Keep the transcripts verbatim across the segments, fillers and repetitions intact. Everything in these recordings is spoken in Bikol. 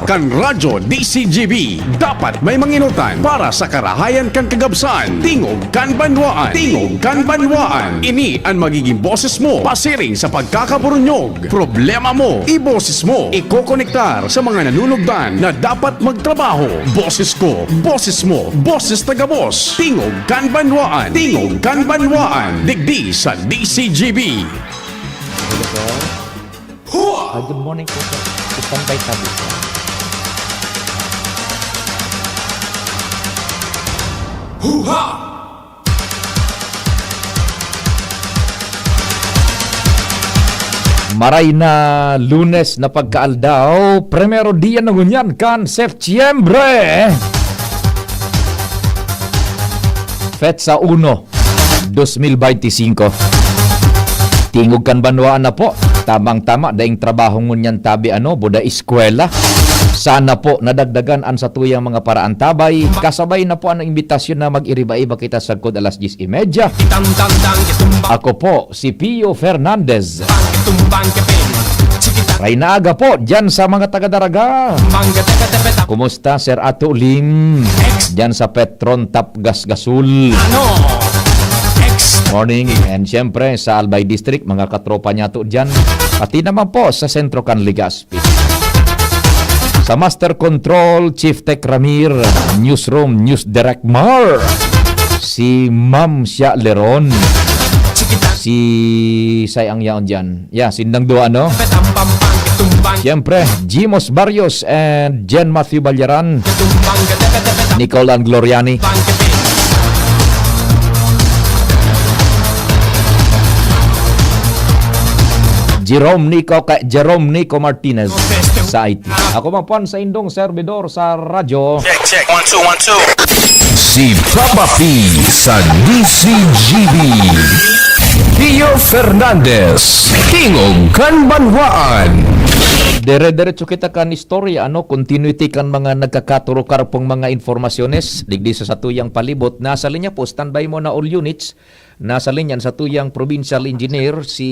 Kan Radyo D C G B, dapat may manginutan para sa karahayan kan kagabsan. Tingog kan banwaan. Tingog kan banwaan. Ini an magiging boses mo pasiring sa pagkakaburunyog. Problema mo, iboses mo. Ikokonektar sa mga nanunugdan na dapat magtrabaho. Boses ko, boses mo, boses taga boss. Tingog kan banwaan. Tingog kan banwaan. Digdi sa D C G B. Hello, sir. Ah, good morning po, sir. Standby tabi, sir. Huha! Maray na Lunes na pagkaaldaw, primero dia na ngunyan kan Septyembre. Petsa uno, dos mil beinti singko. Tingog kan banwaan na po. Tamang-tama, daing trabaho ngunyan tabi ano, buda eskwela. Sana po nadagdagan an satuyang mga paraantabay. Kasabay na po an imbitasyon na mag-iriba-iba kita sagkod alas diyes y media. Ako po, si Pio Fernandez. Ray na aga po, dyan sa mga taga-Daraga. Kumusta, Sir Ato Lim? Dyan sa Petron Tap Gas Gasol. Morning. And siyempre, sa Albay District, mga katropa niya to dyan. Pati naman po sa Sentro kan Legazpi. Sa Master Control, Chief Tech Ramir. Newsroom, News Direct Mar. Si Ma'am Sia Leron. Si Say ang yaon dyan. Yeah, sindang duwa, no? Siyempre, Jimos Barrios and Jen Matthew Balyaran. Nicole and Gloriani. Jerome Nico, kay Jerome Nico Martinez sa I T. Ako man po ang saindong servidor sa radyo. Check, check. One, two, one, two. Si Papa P sa D C G B. Pio Fernandez, Tingog kan Banwaan. Dire-diretso kita kan istorya, ano, continuity kan mga nagkakaturukar pong mga informasyones digdi sa satuyang palibot. Nasa linya po, standby mo na all units. Nasa linya an satuyang provincial engineer, si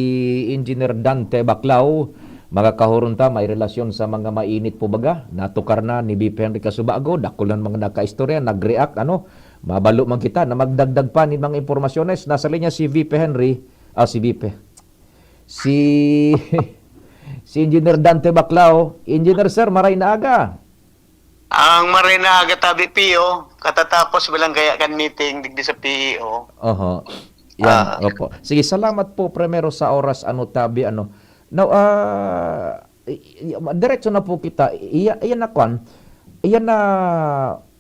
Engineer Dante Baclao. Mga kahuron ta, may relasyon sa mga mainit po baga. Natukar na ni V P Henry Casubago, dakul an mga nakaistorya, nag-react, ano. Mabalo man kita na magdagdag pa nin mga impormasyones. Nasa linya si V P Henry, ah, si V P. Si, si Engineer Dante Baclao. Engineer, sir, maray na aga. Ang maray na aga, Tabi Pio, katatapos mo lang kaya kan meeting digdi sa P E O. Oho. Yan, Ah. opo. Sige, salamat po primero sa oras, ano, Tabi, ano. Now, ah, i-, i-, diretso na po kita. Iya-, iyan na kwan. Iyan na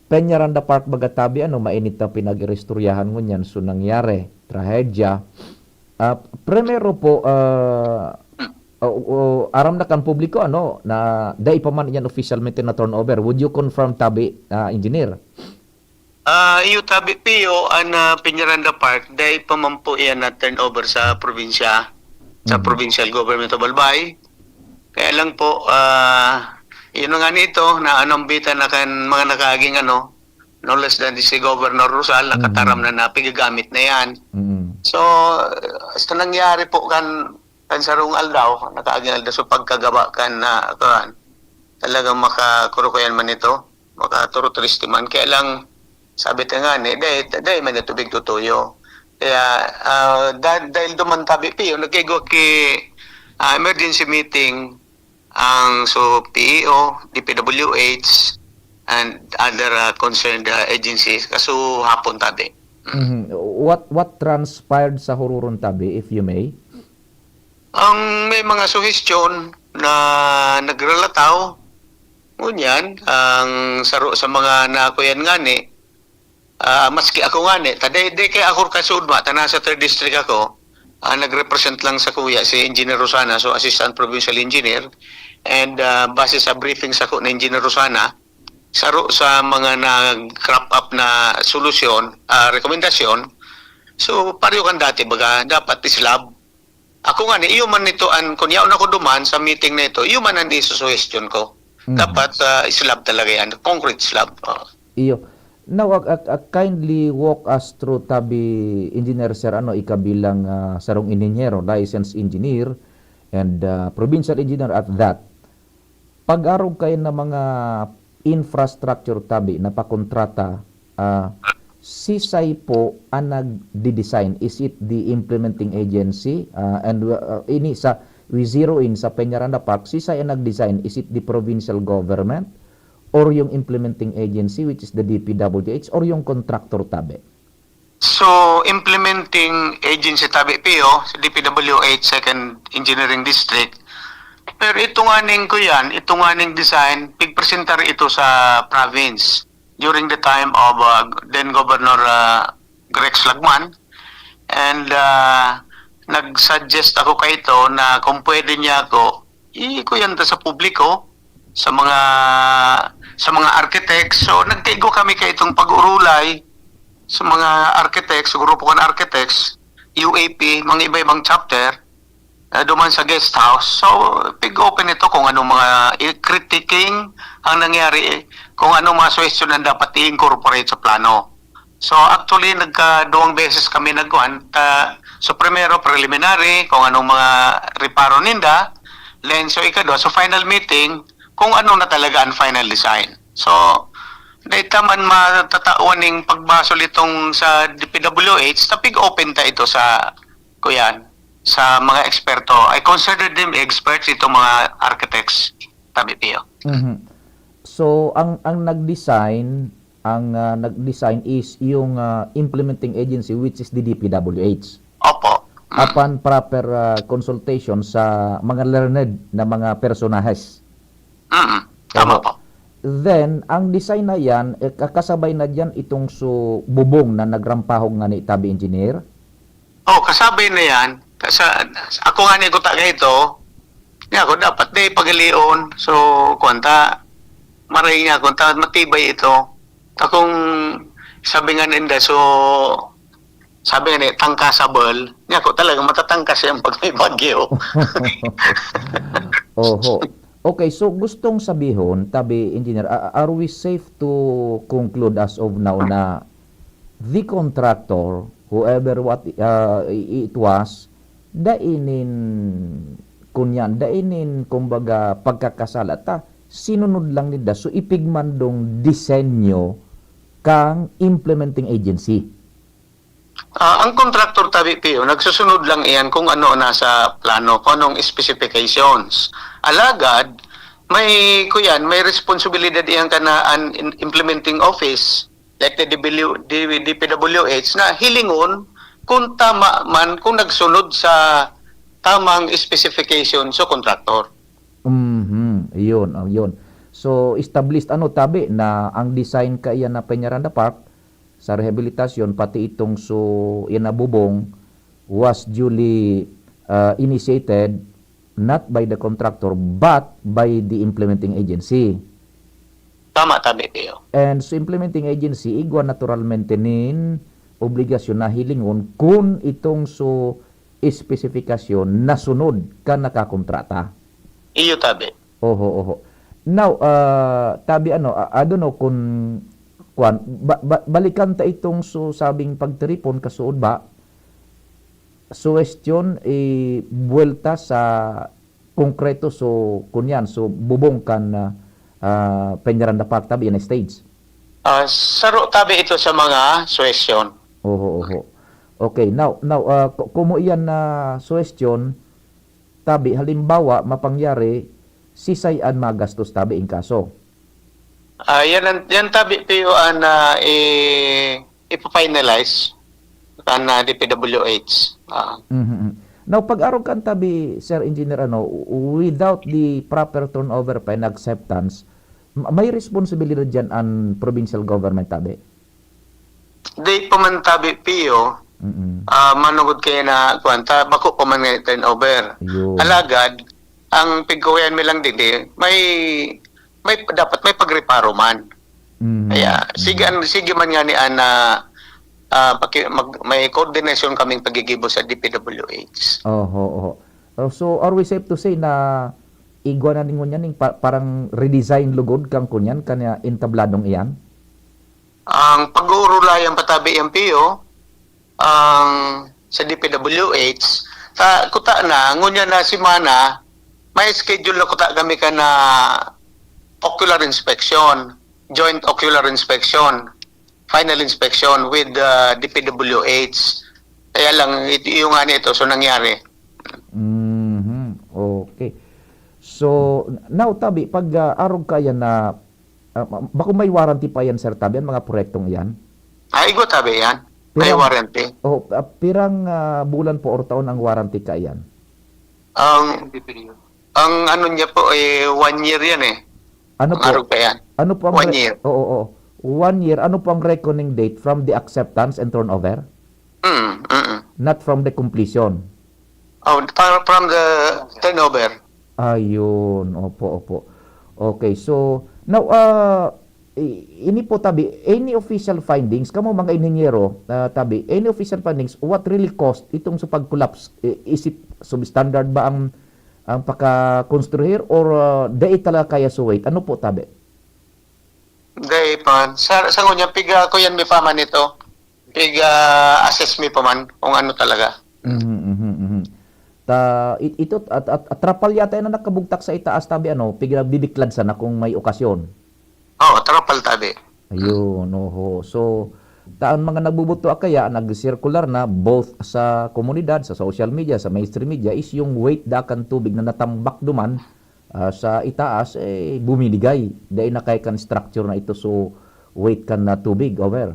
Peñaranda Park, baga, Tabi, ano, mainit na pinag-iristoryahan ngunyan. So, nangyari, trahedya. Ah, primero po, ah, o, o, aram na kan publiko, ano, na dai pa man iyan opisyalmente na turnover. Would you confirm, Tabi, ah, Engineer? Ah, iyo, Tabi Pio, an, ah, Peñaranda Park, dai pa man po iyan na turnover sa probinsya, sa Mm. provincial government of Albay. Kaya lang po, ah, yun na nga nito, na anambitan na kan mga nakaaging, ano, no less than si Governor Rosal, nakataram Mm. na napigagamit na yan. Mm. So, sa nangyari po kan, kan sarong aldaw, nakaaging aldaw, so pagkagaba kan, ah, kuwan, talagang makakurukuyan man ito, makaturutris man. Kaya lang, sabi ta nga ni, dahil, dahil man ito bigtutuyo. Kaya, ah, da-, dahil duman, Tabi Pio, nagkaigwa ki, ah, emergency meeting ang, so, P E O, D P W H, and other, ah, concerned, ah, agencies. Kaso hapon, Tabi. Mm. Mhm. What, what transpired sa hururon, Tabi, if you may? Ang may mga suhestyon na nagrelataw, ngunyan, ang saro sa mga nakuyan ngani, ah, maski ako ngani, ta di, di kay ako kasudma, ta nasa third district ako, ah, nag-represent lang sakuya si Engineer Rosana, so Assistant Provincial Engineer, and, ah, base sa briefing sako ni Engineer Rosana, saro sa mga nag-crop up na solusyon, ah, rekomendasyon, so pareho kan dati, baga, dapat islab. Ako ngani, iyo man nito an, kun yaon ako duman sa meeting na ito, iyo man an isusuhestyon ko. Mm. Dapat, ah, slab talaga yan, concrete slab. Oo. Iyo. Now, a, a, a kindly walk us through, Tabi, Engineer, sir, ano, ika bilang, ah, sarong inhinyero, licensed engineer, and, ah, provincial engineer at that. Pag-arog kayo na mga infrastructure tabi na pakontrata, ah, sisay po ang nagdi-design? Is it the implementing agency? Ah, and, ah, ini sa, we zero in sa Peñaranda Park, sisay ang nag-design? Is it the provincial government or yung implementing agency, which is the D P W H, or yung contractor tabi? So, implementing agency tabi, Pio, sa D P W H Second Engineering District. Pero ito nga ning, kuyan, ito nga ning design, pigpresentar ito sa province during the time of, uh, then Governor, uh, Rex Lagman. And, uh, nag-suggest ako kay ito na kung pwede niya ako, i-, kuyan ta sa publiko, sa mga, sa mga architects. So, nagkaigwa kami kay itong pag-urulay sa mga architects, grupo kan architects, U A P, mga iba-ibang chapter, ah, duman sa guest house. So, pig-open ito kung anong mga i-, critiquing ang nangyari, kung anong mga suhestyon ang dapat i-incorporate sa plano. So, actually, nagkaduwang beses kami nagkuhan. Ta, so, primero, preliminary, kung anong mga reparo ninda. Then, so, ikadwa, so, final meeting, kung ano na talaga ang final design. So, dahil ta man matatawan ning pagbasol itong sa D P W H, tapig open ta ito sa, kuyan, sa mga eksperto. I consider them experts, itong mga architects, tabi, Pio. Mhm. So, ang, ang nag-design, ang, ah, nag-design is yung, ah, implementing agency, which is the D P W H. Opo. Mm. Upon proper, ah, consultation sa mga learned na mga personahes. Mm, tama Oho. po. Then, ang design na yan, eh, kakasabay na dyan itong su-, bubong na nagrampahog nga ni tabi engineer? Oh, kasabay na yan. Sa, ako nga ni kuta nga ito, nga ako dapat di pagalion. So, kuwan ta, maray nga, kuwan ta, matibay ito. Akong sabi nga ninda, so, sabi nga ni, tangkasable. Nga ako talaga, matatangkas yan pag may bagyo. Oho. Okay, so gustong sabihon, tabi, Engineer, a-, are we safe to conclude as of now na the contractor, whoever what, ah, i-, it was, dai nin, kunyan, dai nin, kumbaga, pagkakasala ta, sinunod lang ninda, so ipigmandong disenyo kang implementing agency? Ah, ang contractor, tabi, Pio, nagsusunod lang iyan kung ano nasa plano, kung anong specifications. Alagad, may, kuyan, may responsibilidad iyan kana an in-, implementing office, like the D W, D-, D P W H, na hilingon kung tama man, kung nagsunod sa tamang specification sa contractor. Mhm, iyon, oh, yun. So, established, ano, tabi, na ang design kaiyan na Peñaranda Park, sa rehabilitasyon, pati itong su-, yan na bubong, was duly, ah, initiated not by the contractor, but by the implementing agency. Tama, tabi, Pio. And sa implementing agency, igwa naturalmente nin obligasyon na hilingon kun itong su-, espesifikasyon nasunod kan nakakontrata. Iyo, tabi. Oho, oho. Now, ah, tabi, ano, ah, I don't know kun, kwan, ba-, ba-, balikan ta itong su-, sabing pagtiripon, kasuod ba? Suwestiyon, eh, buwelta sa konkreto, so, kunyan, so, bubong kan, ah, ah, Peñaranda Park, tabi, na stage. Ah, saro, tabi, ito sa mga suwestiyon. Oho, oho. Okay, now, now, ah, ku-, kumo iyan na suwestiyon, tabi, halimbawa, mapangyari, sisay an magastos, tabi, in kaso? Ah, yan ang, yan, tabi, Pio, an, ah, i-, ipa-finalize kan, ah, D P W H. Ah. Mhm, mhm. Now, pag-arog kan tabi, Sir Engineer, ano, without the proper turnover pa and acceptance, ma-, may responsibilidad diyan an provincial government, tabi? Di pa man, tabi, Pio, Mm-mm. ah, manugod kaya na, kuwan, ta-, bako pa man nga turnover. Yun. Alagad, ang pigkawayan mi lang digdi, may, may, dapat may pagreparo man. Mm, Kaya, sige, mm. an-, sige man nga ni Ana, ah, paki-, mag-, may coordination kaming pagigibo sa D P W H. Oho, oho. Oh, so, are we safe to say na igwa na ningon yan, ning pa-, parang redesign lugod kang kunyan, kanya entabladong iyan? Ang pag-uurulayan patabi yan, Pio, ang sa D P W H, sa kuta na, ngunyan na semana, May schedule na kuta kami ka na ocular inspection, joint ocular inspection, final inspection with uh, D P W H. Kaya lang, it- yung nga nito, so nangyari. Mhm. Okay. So, now, tabi, pag ah, arog kaya na, ah, ma- bako may warranty pa yan, sir, tabi, ang mga proyektong iyan? Ay, igwa tabi yan. May Pero- warranty. O, ah, pirang ah, bulan po or taon ang warranty ka iyan? Ang ang ano niya po eh one year yan eh. Ano Ang po? Arog pa yan. Ano po ang One re- year. Oo, oo. One year. Ano po ang reckoning date from the acceptance and turnover? Mm, mm. Not from the completion. Oh, pa- from the turnover. Ayun, opo, opo. Okay, so now uh, i- ini po tabi, any official findings kamo mga inhenyero, ah, tabi, any official findings what really caused itong sa pag-collapse? I- Is it substandard ba ang ang pakakonstruhir or uh, dai talaga kaya suwait? Ano po tabi? Dai pa. Sa sa ngunya piga ko yan mi pa man ito. Piga assess mi pa man kung ano talaga. Mhm, mhm, mhm. Ta it- ito at, at, at trapal yata na nakabugtak sa itaas tabi ano, pigbibiklad sana kung may okasyon. Oh, trapal tabi. Ayun, oho. So, ta ang mga nagbubuto kaya nag-circular na both sa komunidad, sa social media, sa mainstream media is yung weight da kan tubig na natambak duman ah, sa itaas eh bumiligay. Dai na kay kan structure na ito so weight kan na tubig over.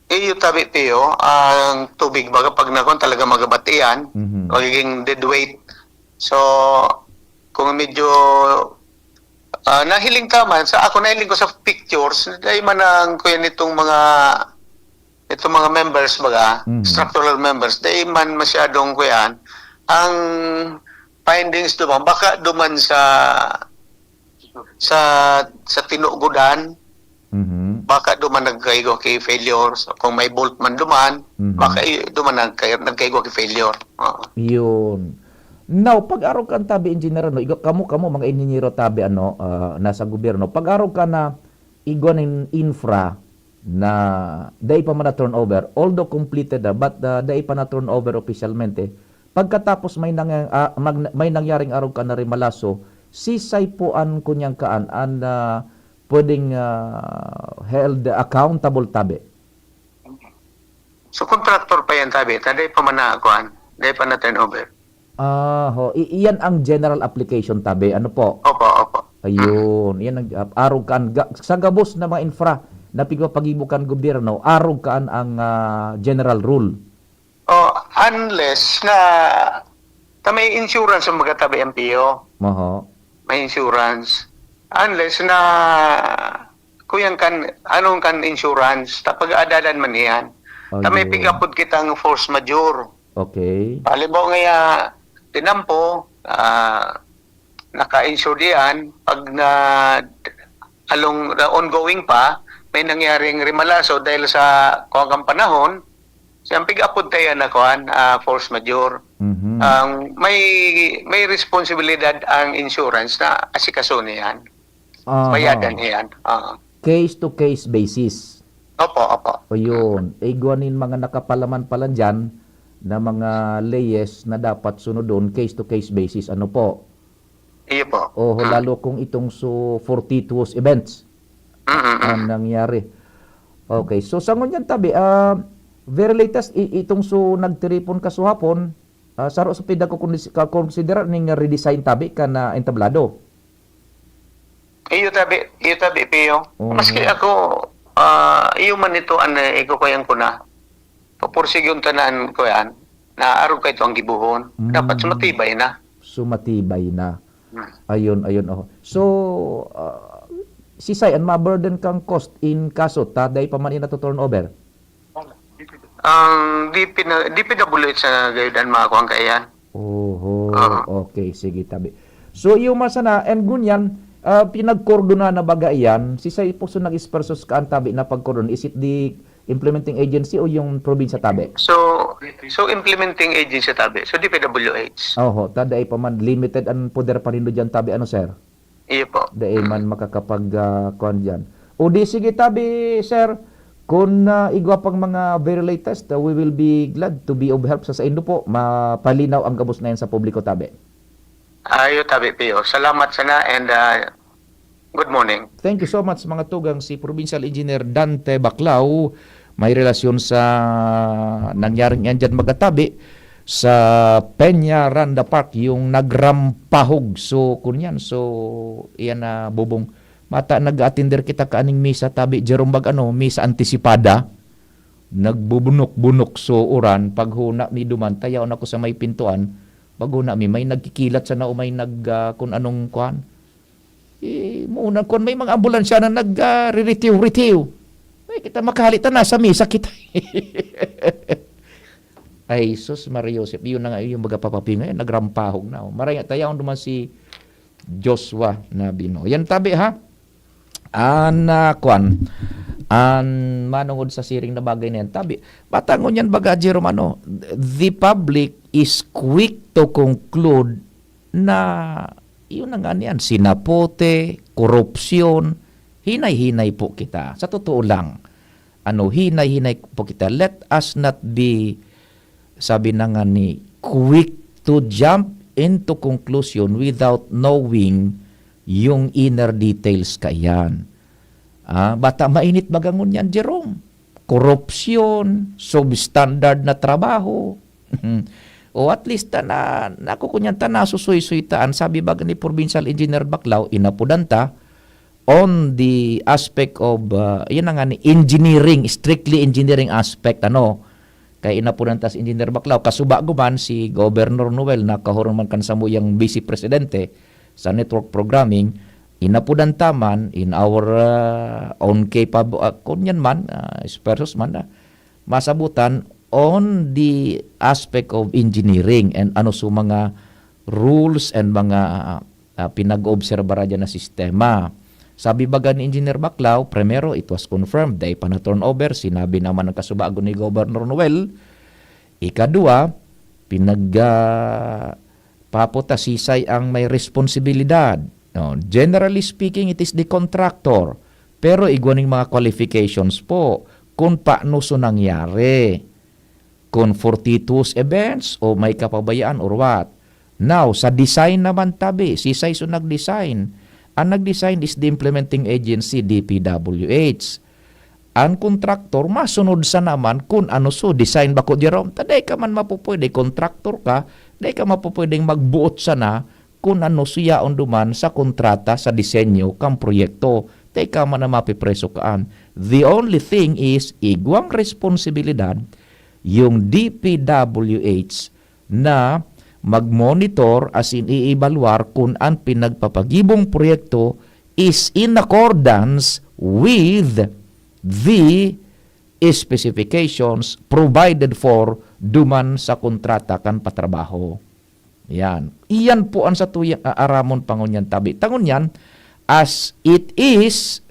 Iyo tabi Pio, ang tubig baga pag nakon talaga magabat iyan, Mhm. magiging dead weight. So, kung medyo ah, nahiling ka man, sa ako nahiling ko sa pictures, dahil man ang kuya nitong mga itong mga members baga, Mhm. structural members, dahil man masyadong kuyan, ang findings duman, baka duman sa sa sa tinugudan, Mhm. baka duman nagkaigo ki failure. So, kung may bolt man duman, Mhm. baka i- duman nagkay, nagkaigo ki failure. Oo. Yun. Now, pag-arog kan tabi engineer ano, igo- kamo kamo mga inhenyero tabi ano, ah, nasa gobyerno, pag-arog ka na igwa nin infra na dai pa man na turnover, although completed na, but ah, dai pa na turnover opisyalmente. Pagkatapos may nang ah, mag, may nangyaring arog ka na rimalaso, sisay po an kunyang kaan an ah, pwedeng ah, held accountable tabi. So, contractor pa yan, tabi. Ta, dai pa man na, kuan. Dai pa na turnover. Ah, ho, i- iyan ang general application tabi. Ano po? Opo, opo. Ayun, iyan ang ah, arog kan ga- sa gabos na mga infra na pigpapagibo kan gobyerno, arog kaan ang ah, general rule. O, unless na ta may insurance ang magatabi ang P O. Maho. May insurance. Unless na kuyan kan anong kan insurance, ta pag-aadalan man iyan. Ta may Ayun. pigapod kitang force majeure. Okay. Halimbawa nga, tinampo, ah, naka-insured iyan, pag na along na ongoing pa, may nangyaring rimalaso dahil sa kuwang panahon, siyang pig-apod tayo na kuwan, ah, force majeure. Mhm. Ang may may responsibilidad ang insurance na asikaso niyan. Aha. Bayadan niyan. Oo. Case to case basis. Opo, opo. O yun. Igwa nin mga nakapalaman pala dyan na mga layes na dapat sunodon case to case basis. Ano po? Iyo po. O lalo kung itong so fortuitous events Mm-mm. ang nangyari. Okay. So sa ngunyan tabi, ah, very latest, i- itong so nagtiripon kasuhapon, ah, saro sa pida ko kondis- ka- konsiderar ning redesign tabi kan ah, entablado. Iyo tabi, iyo tabi, Pio. Oo. Maski ako, ah, iyo man ito an eh, ikukuyan ko na. Papursige yung tanan ko yan, na arog ka ito ang gibuhon. Mm. Dapat sumatibay na. Sumatibay na. Hmm. Ayun, ayun. Oh. So, ah, sisay, an ma-burden kang cost in kaso, ta dai pa man ina to turnover? Ang D P na, D P W H na gayud ang mga kuwan kaiyan. Oho, Ah. Okay, sige, tabi. So, iyo man sana, and ngunyan, ah, pinagkordona na baga iyan, sisay po so nag-ispersos ka ang tabi na pagkordon? Is it the implementing agency o yung probinsya tabi? So, so implementing agency tabi. So D P W H. Oho, ta dai pa man limited ang poder pa nindo dyan tabi, ano sir? Iyo po. Dai man makakapag ah, kuwan dyan. O di sige tabi, sir, kung ah, igwa pang mga very latest, ah, we will be glad to be of help sa saindo po. Mapalinaw ang gabos na yan sa publiko tabi. Ayo tabi, Pio. Salamat sana and, ah, good morning. Thank you so much, mga tugang. Si Provincial Engineer Dante Baclao, may relasyon sa nangyaring yan dyan magatabi sa Peña Randa Park, yung nagrampahog. So, kunyan, so, iyan na, Bobong. Mata, nag-attender kita kaaning misa tabi, Jerome, bag ano, misa antisipada. Nagbubunok-bunok so uran, paghuna mi duman, tayaon ako sa may pintuan, paghuna mi, may nagkikilat sana o may nag, ah, kun anong kuan. Eh, muna kuan, may mga ambulansya na nag, ah, riritiw-ritiw. Ay, kita makahali ta, nasa misa kita. Ay, sus, Maria Joseph, yun na nga, yung baga papapinga, yun, nagrampahog na, oh. Maray, tayaon duman si Joshua na bino. Yan tabi, ha? An, ah, kwan, an manungod sa siring na bagay na yan, tabi, batangon yan baga, Jerome, ano, the public is quick to conclude na, yun na nga niyan, sinapote, korupsyon, hinay-hinay po kita. Sa totoo lang, ano, hinay-hinay po kita. Let us not be, sabi na nga ni, quick to jump into conclusion without knowing yung inner details kaiyan. Ah, bata mainit baga ngunyan, Jerome. Korupsyon, substandard na trabaho. O at least ta na, nakukunyan ta, nasusuy-suy ta. An sabi baga ni Provincial Engineer Baclao, inapodan ta on the aspect of, ah, yun na nga ni engineering, strictly engineering aspect, ano. Kaya inapodan ta si Engineer Baclao. Kasubago man si Governor Noel, na kahurong man kan samuyang Vice Presidente sa network programming, inapodan ta man in our, ah, own capable, ah, kunyan man, ah, expertos man, ah, masabutan on the aspect of engineering and ano so mga rules and mga, ah, pinag-oobserbara dyan na sistema. Sabi baga ni Engineer Baclao, primero, it was confirmed, dai pa na-turnover, sinabi naman ng kasubago ni Governor Noel. Ikadua, pinag, ah, papotasisay ang may responsibilidad. No, generally speaking, it is the contractor. Pero igwa ning mga qualifications po kung paano so nangyari. Kung fortuitous events o may kapabayaan or what. Now, sa design naman tabi, sisay so nag-design? Ang nag-design is the implementing agency, D P W H. An kontraktor masunod sana man kun ano so design, bako, Jerome? Ta dai ka man mapupwede, kontraktor ka, dai ka mapupwedeng magbuot sana kun ano so yaon duman sa kontrata, sa disenyo kan proyekto. Dai ka man na mapipreso kaan. The only thing is, igwang responsibilidad yung D P W H na mag-monitor, as in iibalwar kun an pinagpapagibong proyekto is in accordance with the specifications provided for duman sa kontrata kan patrabaho. Yan. Iyan po an satuyang aaramon pa ngunyan tabi. Ta ngunyan, as it is,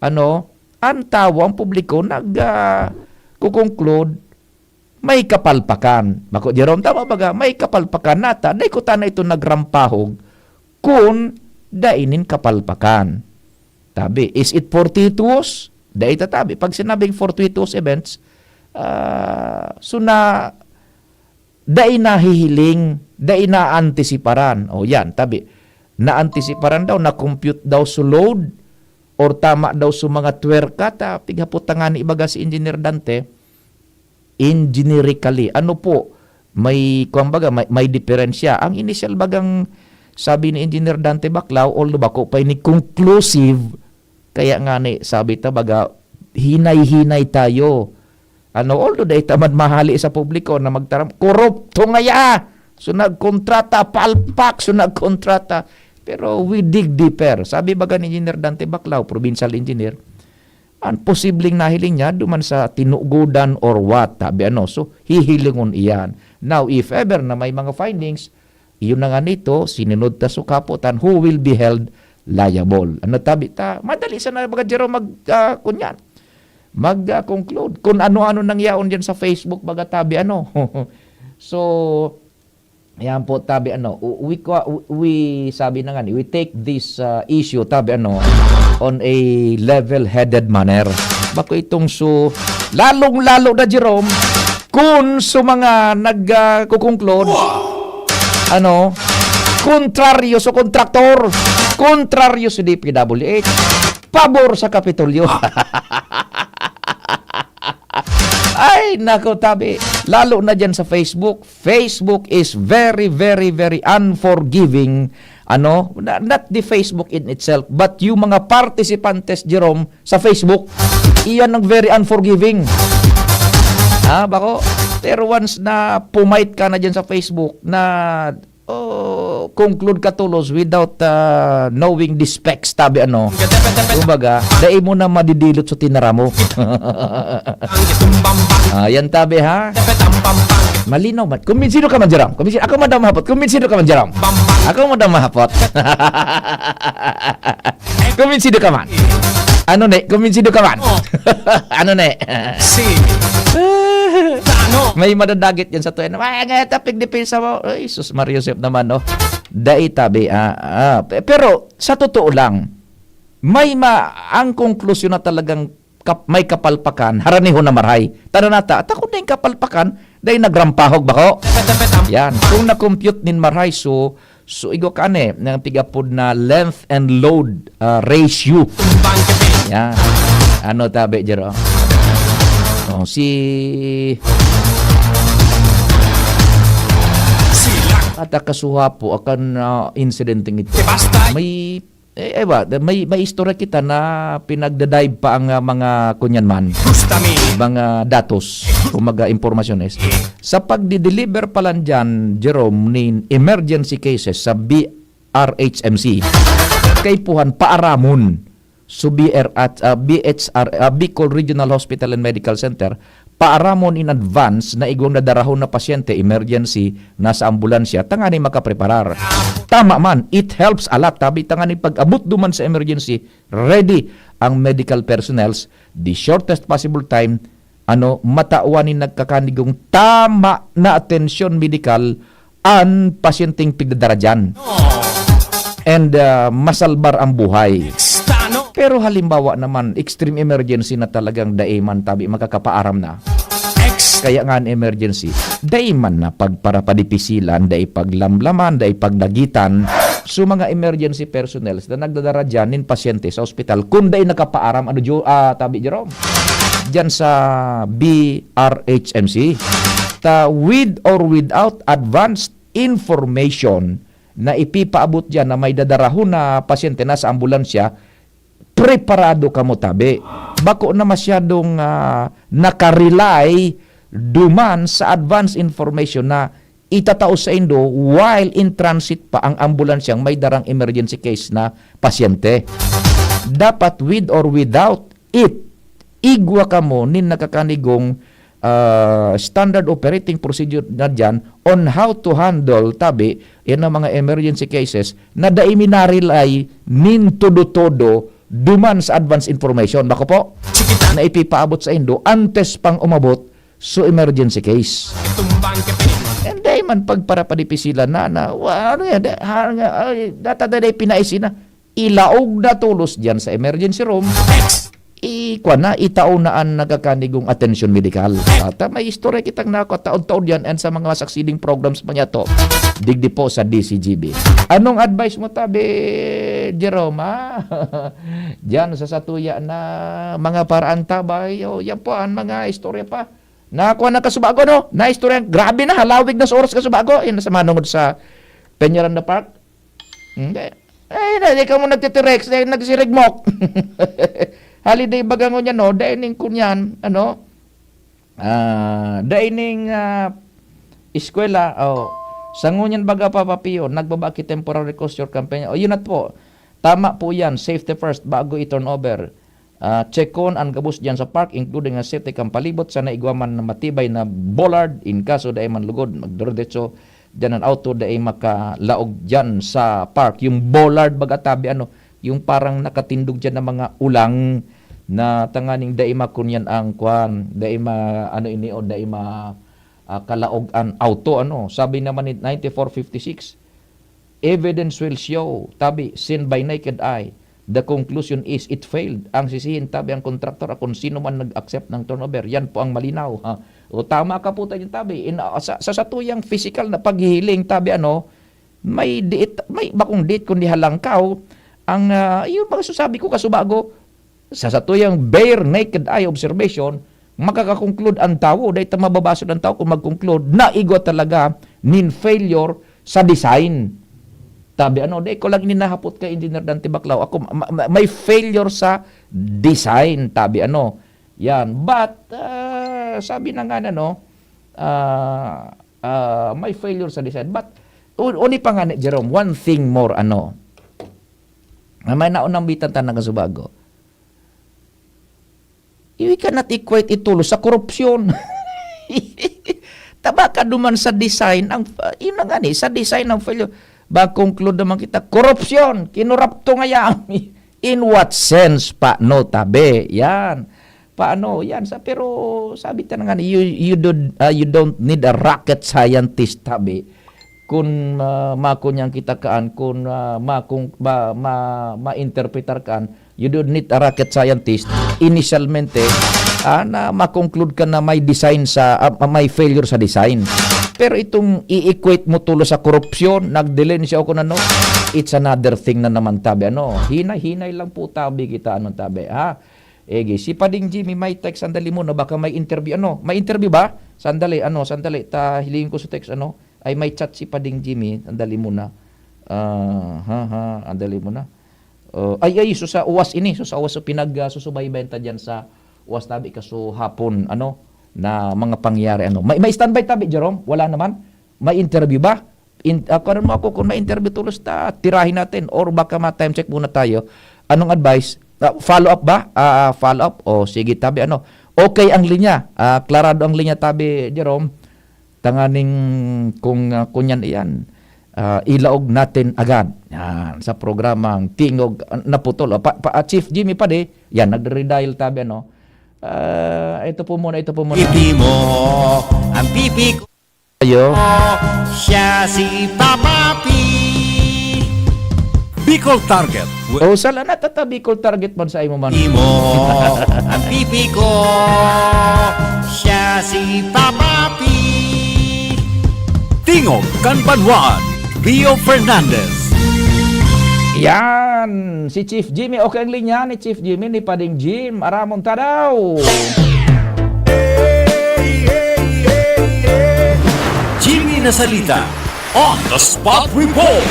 ano, an tawo, ang publiko, nag, ah, kukonclude, may kapalpakan. Bako, Jerome, tama baga? May kapalpakan. Nata, dai ko tana ito nagrampahog kun dai nin kapalpakan. Tabi, is it fortuitous? Dai ta tabi. Pag sinabing fortuitous events, ah, so na, dai nahihiling, dai naantisiparan. O yan, tabi. Naantisiparan daw, na-compute daw so load, or tama daw so mga twerka, ta, pighapot ta ngani, ibaga si Engineer Dante, engineerically. Ano po, may, kumbaga, may, may diferensya. Ang initial bagang sabi ni Engineer Dante Baclao, although bako pa ini conclusive, kaya nga ni, sabi ta, baga, hinay-hinay tayo. Ano, although dai ta man mahali sa publiko na magtaram, korupto ngaya! So, nagkontrata, palpak, so, nagkontrata. Pero we dig deeper. Sabi baga ni Engineer Dante Baclao, provincial engineer, ang posibleng nahiling niya, duman sa tinugodan or what, tabi ano. So, hihilingon iyan. Now, if ever na may mga findings, iyon na nga nito, sinunod ta so kapotan, who will be held liable? Ano tabi ta? Madali sana baga, Jerome, mag, ah, kunyan. Mag, ah, conclude. Kung ano-ano nang yaon dyan sa Facebook, baga tabi ano. So, yan po, tabi ano, we, we, sabi na nga, ni, we take this, ah, issue, tabi ano, on a level-headed manner. Bako itong so, lalong-lalo na, Jerome, kung so mga nag, ah, kukonclude, ano, Kontraryo sa kontraktor. Kontraryo sa D P W H. Pabor sa Kapitolyo. Ay, nako, tabi. Lalo na dyan sa Facebook. Facebook is very, very, very unforgiving. Ano? Na- Not the Facebook in itself, but yung mga participantes, Jerome, sa Facebook, iyan ang very unforgiving. Ha, bako? Pero once na pumait ka na dyan sa Facebook, na oh, conclude ka tolos without, ah, knowing the specs, tabi ano. Kumbaga, dai mo na madidilot sa tinara mo. Ah, yan tabi, ha? Malinaw man. Kumbinsido ka man, Jerome. Kumbinsido. Ako man daw mahapot. Kumbinsido ka man, Jerome. Ako man daw mahapot. Kumbinsido ka man. Ano ne? Kumbinsido ka man. Ano ne? Si Tano. May madadagit yan sa tuyan. Ay, nga tapig depensa mo. Ay, sus, Mario Joseph naman, no? Dai tabi, ah, ah. Pe- Pero, sa totoo lang, may ma ang konklusyon na talagang kap- may kapalpakan, haraniho na marhay. Tara nata, at ako na yung kapalpakan, dahil nagrampahog bako. Yan. Kung na-compute nin marhay, so, so igo ka ni, ng tigapod na length and load, ah, ratio. Yan. Ano tabi, Jero? Oh, si Ata kasuhapo akan, ah, insidenteng ito. May, eh, ewa, may, may istorya kita na pinagda-dive pa ang, ah, mga kunyan man. Mga datos, kumbaga, impormasyones. Sa pagdi-deliver pa lang dyan, Jerome, nin emergency cases sa B R H M C, kaipuhan, paaramon. So, B R at, ah, B H R, ah, Bicol Regional Hospital and Medical Center, paaramon in advance na igwang nadarahon na pasyente, emergency, nasa ambulansya, tangani makapreparar. Tama man, it helps a lot, tabi tangani pag-abot duman sa emergency, ready ang medical personnels, the shortest possible time, ano, matawan nin nagkakanigong tama na atensyon medikal an pasyenteng pigdadara diyan. And, ah, masalbar ang buhay. Pero halimbawa naman, extreme emergency na talagang dai man tabi makakapaaram na. Kaya nga an emergency, dai man na pagparapadipisilan, dai paglamlaman, dai pagdagitan. So, mga emergency personnel na nagdadara diyan nin pasyente sa ospital, kung dai nakapaaram, ano, Jo-, ah, tabi, Jerome? Diyan sa B R H M C, ta with or without advanced information na ipipaabot diyan na may dadarahon na pasyente na sa ambulansya, preparado kamo tabi. Bako na masyadong, ah, nakarely duman sa advance information na itatao saindo while in transit pa ang ambulansyang may darang emergency case na pasyente. Dapat with or without it, igwa kamo nin nakakanigong, ah, standard operating procedure na diyan on how to handle tabi yan ang mga emergency cases na dai minarelay nin todo-todo duman sa advance information. Bako po, na ipipaabot saindo antes pang umabot so emergency case. And dai man pagparapadipisilan na, na, wa-, ano yan, da-, ha, nga, ay, data da day pinaisi na. Ilaog na tolos diyan sa emergency room. I-, kwan na, itao na an nagkakanigong atensyon medikal. At, ah, may istorya kitang nako, taod-taod yan, and sa mga succeeding programs pa niya to, digdi po sa D C G B. Anong advice mo, tabi, Jerome, ha? Diyan sa satuya na mga paraan tabay, o, yan po, ang mga istorya pa. Nakuha ng kasubago, no? Na istorya, grabe na, halawig na sa oras kasubago. Yan, sa manungod sa Peñaranda Park. Hindi. Ay, na, di ka mo nagtitirex, eh, nagsirigmok. Holiday baga ngunyan, no? Dai ning kunyan, ano? Ah, dai ning, ah, eskwela, oh. Sa ngunyan baga, Papa Pio, nagbabaki temporary closure campaign. Oh, yun at po. Tama po yan, safety first, bago i-turnover. Ah, check kon an gabos diyan sa park, including ang safety kan palibot, sana igwa man na matibay na bollard. In kaso dai man lugod, magdiretso diyan an auto, dai makalaog diyan sa park. Yung bollard, baga tabi, ano, yung parang nakatindog diyan na mga ulang na tanganing dai makunyan ang kwan, dai ma-, ano ini, o dai ma-, ah, kalaog an auto, ano. Sabi naman ni ninety-four fifty-six, "Evidence will show," tabi, "seen by naked eye. The conclusion is it failed." Ang sisihin, tabi, ang kontraktor, kung sino man nag-accept ng turnover. Yan po ang malinaw, ha? O, tama ka po tayo, tabi. In, ah, sa, sa satuyang physical na paghihiling, tabi, ano, May diit, may bakong diit kundi halangkaw. Ang, ah, yun mga sasabi ko, kasubago, sa satuyang bare naked eye observation, makakakonklude ang tawo, dahil ta mababasol ang tawo kung mag-conclude na igwa talaga nin failure sa design. Tabi, ano, di ko lang ininahapot kay Engineer Dante Baclao. Ako, ma-, ma-, may failure sa design, tabi, ano. Yan. But, ah, sabi na nga na, no, ah, ah, may failure sa design. But, un-, uni pa nga ni Jerome, one thing more, ano, na may naunambitan ta na kasubago. We cannot equate it tulos sa korupsyon. Taba ka duman sa design, ang, yun na nga ni, sa design ng failure. Ba, conclude naman kita, korupsyon, kinurapto ngaya. In what sense pa, no, tabi? Yan. Paano? Yan. Sa, pero sabi ta na nga, you, you, don't, ah, you don't need a rocket scientist, tabi. Kun, ah, makunyan kita kaan, kun, ah, makung-, ma-, ma-, ma-interpretar kaan, you don't need a rocket scientist. Initialmente, ah, na ma-conclude ka na may design sa, ah, may failure sa design. Pero itong i-equate mo tulos sa korupsyon, nagdelen siya o kung ano, it's another thing na naman, tabi. Ano, hinay-hinay lang po, tabi, kita, ano, tabi, ha? Ege, si Pading Jimmy may text, sandali muna, baka may interview, ano? May interview ba? Sandali, ano, sandali, ta, hiling ko sa text, ano? Ay, may chat si Pading Jimmy, sandali muna. Ah, ha, ha, sandali muna. Oh, ay, ay, so sa uwas ini, so sa uwas, so pinag, ah, susubaybayan ta dyan sa uwas, tabi, kaso hapon, ano, na mga pangyayari, ano. May, may standby, tabi, Jerome? Wala naman? May interview ba? In, ah, kuwan mo ako kung may interview tulos ta, tirahin natin or baka ma-time check muna tayo. Anong advice? Ah, follow up ba? Ah, ah, follow up? O, sige, tabi, ano. Okay ang linya. Ah, klarado ang linya, tabi, Jerome. Tanganing kung, ah, kunyan iyan, ah, ilaog natin agad. Yan, sa programang Tingog, ah, Naputol. O, pa, pa, ah, Chief Jimmy Padi, yan, nagre-redial, tabi, ano. Ah, ito po muna, ito po muna. Pipi mo, ang pipi ko. Ayo. Siya si Papa P. Bicol Target. O, sala na tata Bicol Target man sa imo man. Imo, ang pipi ko. Siya si Papa P. Tingog kan Banwaan, Rio Fernandez. Yan, si Chief Jimmy. Okay ang linya ni Chief Jimmy, ni Pading Jim. Aramon ta daw. Jimmy Nasalita, on the spot report.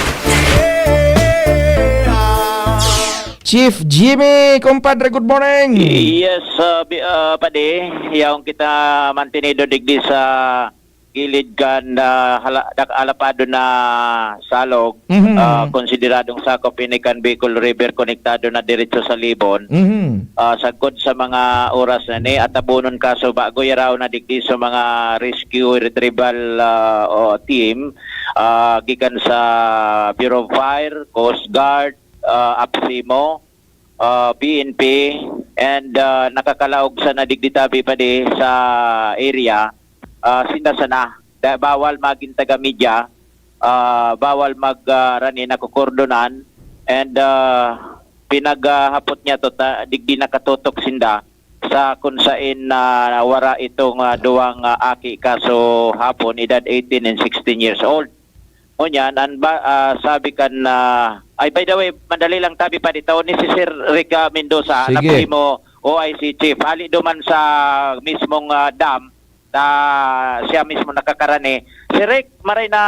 Chief Jimmy, compadre, good morning. Yes, uh, bi-, uh, padi, yaong kita mantenido digdi sa gilid kan, ah, hala-, dak-, alapado na salog, Mhm. ah, konsideradong sakop ini kan Bicol River, konektado na diretso sa Libon. Mhm. Ah, sagkod sa mga oras na ni, at abonon kaso bago yaraw na digdi sa mga rescue retrieval, ah, o team, ah, gikan sa Bureau of Fire, Coast Guard, ah, APSIMO, ah, P N P, and, ah, nakakalaog sana digdi tabi padi sa area, ah, sinda sana. Da-, bawal magin taga-media, ah, bawal mag, ah, rani, nakokordonan, and, ah, pinaghapot niya to ta-, digdi nakatutok sinda sa kung sain na wara itong, ah, duwang, ah, aki kaso hapon, edad eighteen and sixteen years old. Ngunyan, an ba, ah, sabi kan, ah, ay, by the way, madali lang tabi padi, tawon ni si Sir Rick, ah, Mendoza, Sige. Napili mo, O I C chief. Hali duman sa mismong, ah, dam na siya mismo nakakarani. Sir Rick, maray na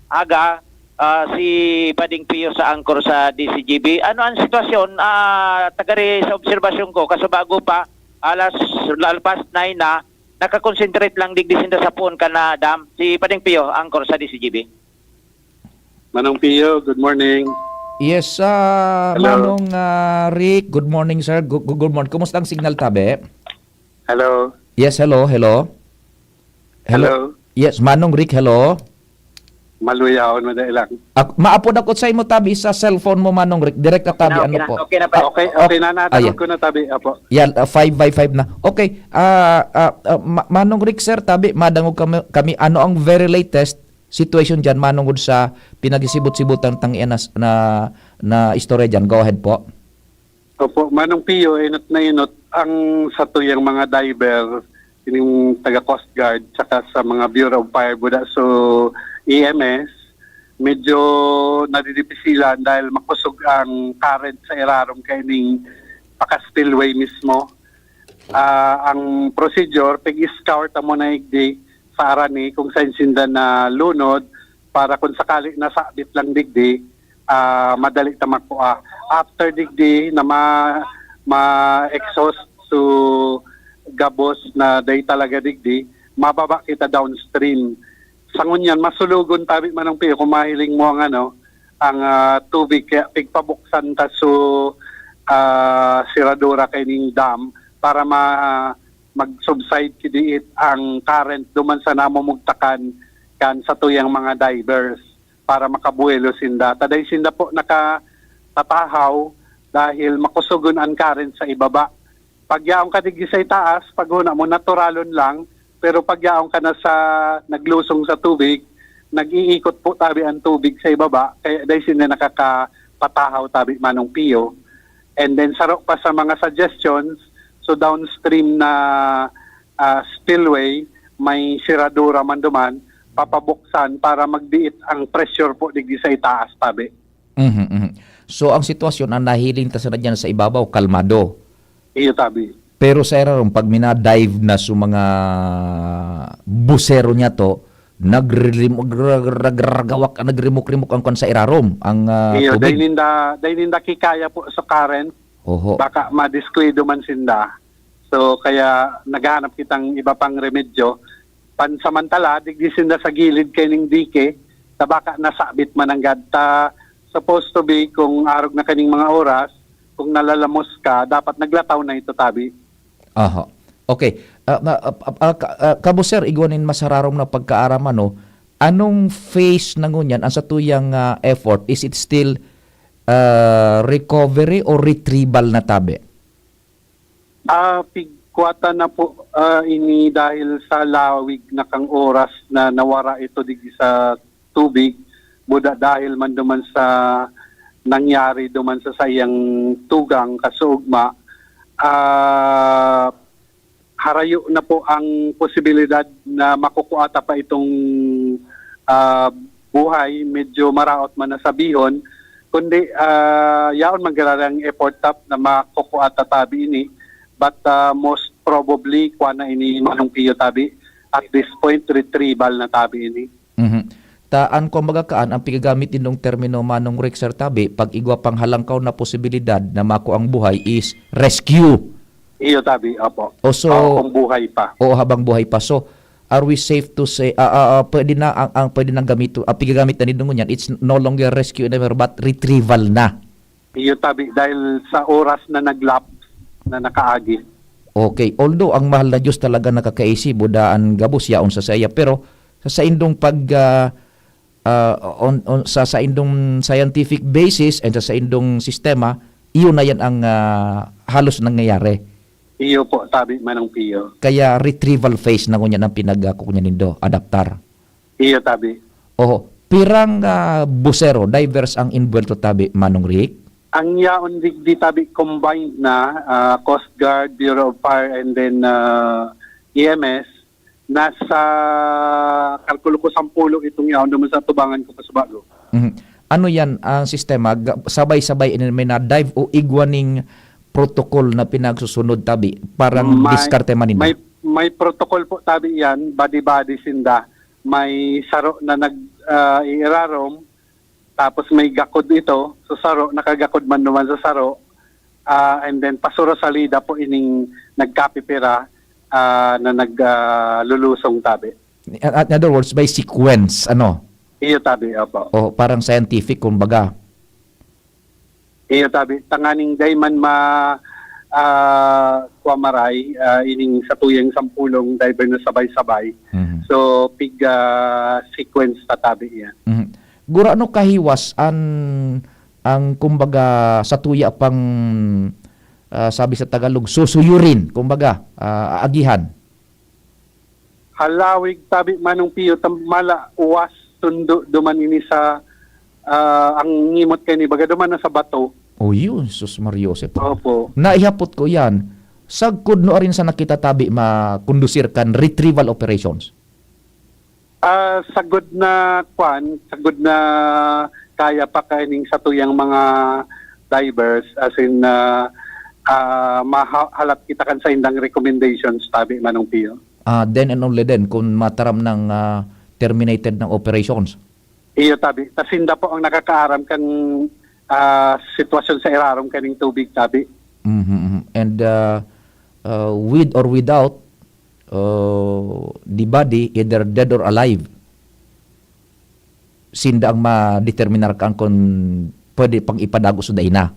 aga, ah, si Pading Pio sa anchor sa D C G B. Ano ang sitwasyon? Ah, tagari sa obserbasyon ko, kaso bago pa, alas, lalpas nine na, nakakonsentrate lang digdi sinda sa puon kan, ah, dam. Si Pading Pio, anchor sa D C G B. Manong Pio, good morning. Yes, ah, Hello. Manong, ah, Rick, good morning, sir. Gu-, gu-, good morning. Kumusta ang signal, tabi? Hello. Yes, hello, hello. Hello. Hello. Yes, Manong Rick, hello. Maluyaw, madali lang. Ak-, maapod ako sa imo, tabi, sa cellphone mo, Manong Rick. Direct ka, tabi, Okay na, ano okay na. po? Okay na pa. Okay, okay na, Ah, natanon yeah. ko na, tabi. Apo. Yan, ah, five by five na. Okay, ah, ah, ah, Ma-, Manong Rick, sir, tabi, madangog kami, kami, ano ang very latest situation diyan, manongod sa pinagsibot-sibotan tang iyan na, na, na istorya diyan? Go ahead po. Opo, Manong Pio, inot na inot ang satuyang mga diver, ining taga Coast Guard, tsaka sa mga Bureau of Fire, buda so E M S, medyo nadidipisilan dahil makusog ang current sa irarom kaining paka-spillway mismo. Ah, ang procedure, pig-scour ta muna igdi sa arani kung saan sinda nalunod para kung sakali nasabit lang digdi, ah, madali ta makua. After digdi na ma-, ma-exhaust so gabos na dai talaga digdi, mababa kita downstream. Sa ngunyan, masulogon tabi, Manong Pio, kung mahiling mo ang ano, ang, ah, tubig, kaya pigpabuksan ta so, ah, siradura kaining dam para ma-, mag-subside kidiit ang current duman sa namumugtakan kan satuyang mga divers para makabuwelo sinda. Ta dai sinda po nakapatahaw dahil makusugon ang current sa ibaba. Pag yaon ka digdi sa itaas, paghona mo, naturalon lang, pero pag yaon ka na sa naglusong sa tubig, nag-iikot po tabi ang tubig sa ibaba, kaya dai sinda nakakapatahaw tabi, Manong Pio. And then, saro pa sa mga suggestions, so downstream na, ah, spillway, may siradura man duman, papabuksan para magbiit ang pressure po digdi sa itaas tabi. Mhm, mhm. So, ang sitwasyon, ang nahiling ta sana diyan sa ibabaw, kalmado. Iyo tabi. Pero sa irarom, pag mina-dive na so mga busero niya to, nagririm-, nagragawak, nagrimok-rimok ang kwan sa irarom, ang, ah, Iyo, tubig. Dai ninda, dai ninda kikaya po sa current. Oho. Baka madiskuido man sinda. So, kaya naghahanap kitang iba pang remedyo. Pansamantala, digdi sinda sa gilid kaining dike, ta baka nasabit man nanggad ta. Supposed to be, kung arog na kaning mga oras, kung nalalamos ka, dapat naglataw na ito, tabi. Aha. Okay. Ah, ma-, ah, ah, ah, ka-, ah, kamo, sir, igwa nin masararom na pagkaaram, ano, anong phase na ngunyan ang satuyang, ah, effort? Is it still, ah, recovery or retrieval na tabi? Ah, pigkwatan na po, ah, ini dahil sa lawig na kang oras na nawara ito digdi sa tubig, buda dahil man duman sa nangyari duman sa saiyang tugang kasuugma. Ah, harayo na po ang posibilidad na makukua ta pa itong, ah, buhay, medyo maraot man na sabihon, kundi, ah, yaon man giraray ang effort tap na makukua ta tabi ini, but, ah, most probably, kuwan na ini, Manong Pio, tabi. At this point, retrieval na tabi ini. Mhm. Ta an, kumbaga, kaan, ang pigagamit nindong termino, Manong Rick, sir, tabi, pag igwa pang halangkaw na posibilidad na makuang buhay is rescue. Iyo, tabi, opo. O, so, Oo, kung buhay pa. Oo, habang buhay pa. So, are we safe to say, ah, ah, ah, pwede na ang, ang pwede nang gamito, ang pigagamit na nindo ngunyan, it's no longer rescue endeavor, but retrieval na. Iyo, tabi, dahil sa oras na nag-lapse na nakaagi. Okay. Although ang mahal na Diyos talaga nakakaisi, buda an gabos yaon sa saiya, pero sa saindong pag, ah, ah, on, on, sa saindong scientific basis and sa saindong sistema, iyon na yan ang, ah, halos nangyayari. Iyo po, tabi, Manong Pio. Kaya retrieval phase na ngunyan ang pinag-, ah, kukunya nindo, adaptar. Iyo, tabi. Oho. Pirang, ah, busero, divers ang inbuwelto tabi, Manong Rick? Ang yaon digdi tabi combined na, ah, Coast Guard, Bureau of Fire, and then, ah, E M S, nasa kalkulo ko sampulo itong yaon naman sa atubangan ko, Kasubago. Mhm. Ano yan ang sistema? Ga-, sabay-sabay ini may na-dive o igwa ning protocol na pinagsusunod tabi? Parang May, diskarte man ini. may, may protocol po tabi yan, body-body sinda. May saro na nag, ah, iirarom, tapos may gakod ito. So, saro, nakagakod man naman sa saro. Ah, and then, pasuro salida po ining nagkapipira, ah, na nag, ah, lulusong tabi. In, in other words, by sequence, ano? Iyo, tabi, opo. O, parang scientific, kumbaga. Iyo, tabi. Tanganing dai man ma-, ah, kuwamaray, ah, ining satuyang sampulong diver na sabay-sabay. Mhm. So, pig, ah, sequence ta tabi yan. Mhm. Gurano kahiwas an, ang, kumbaga, satuya pang, ah, sabi sa Tagalog, susuyurin, kumbaga, ah, aagihan? Halawig tabi, Manong Pio, tam-, mala, uwas, sundo, duman ini sa, ah, ang ngimot kay ni baga, duman na sa bato. O yun, sus Maria Joseph. Opo. Naihapot ko yan. Sagkod no arin sa nakita tabi makondusir kan retrieval operations? Ah, sagod na kwan, sagod na kaya pa kaining satuyang mga divers, as in, ah, ah, mahalat kita kan saindang recommendations, tabi, Manong Pio. Ah, then and only then, kung mataram ng, ah, terminated ng operations. Iyo, tabi. Ta sinda po ang nakakaaram kan, ah, sitwasyon sa irarom kaning tubig, tabi. Mhm, mhm. And, ah, ah, with or without, ah, the body, either dead or alive, sinda ang madeterminar kan kun pwede pang ipadagos o dai na.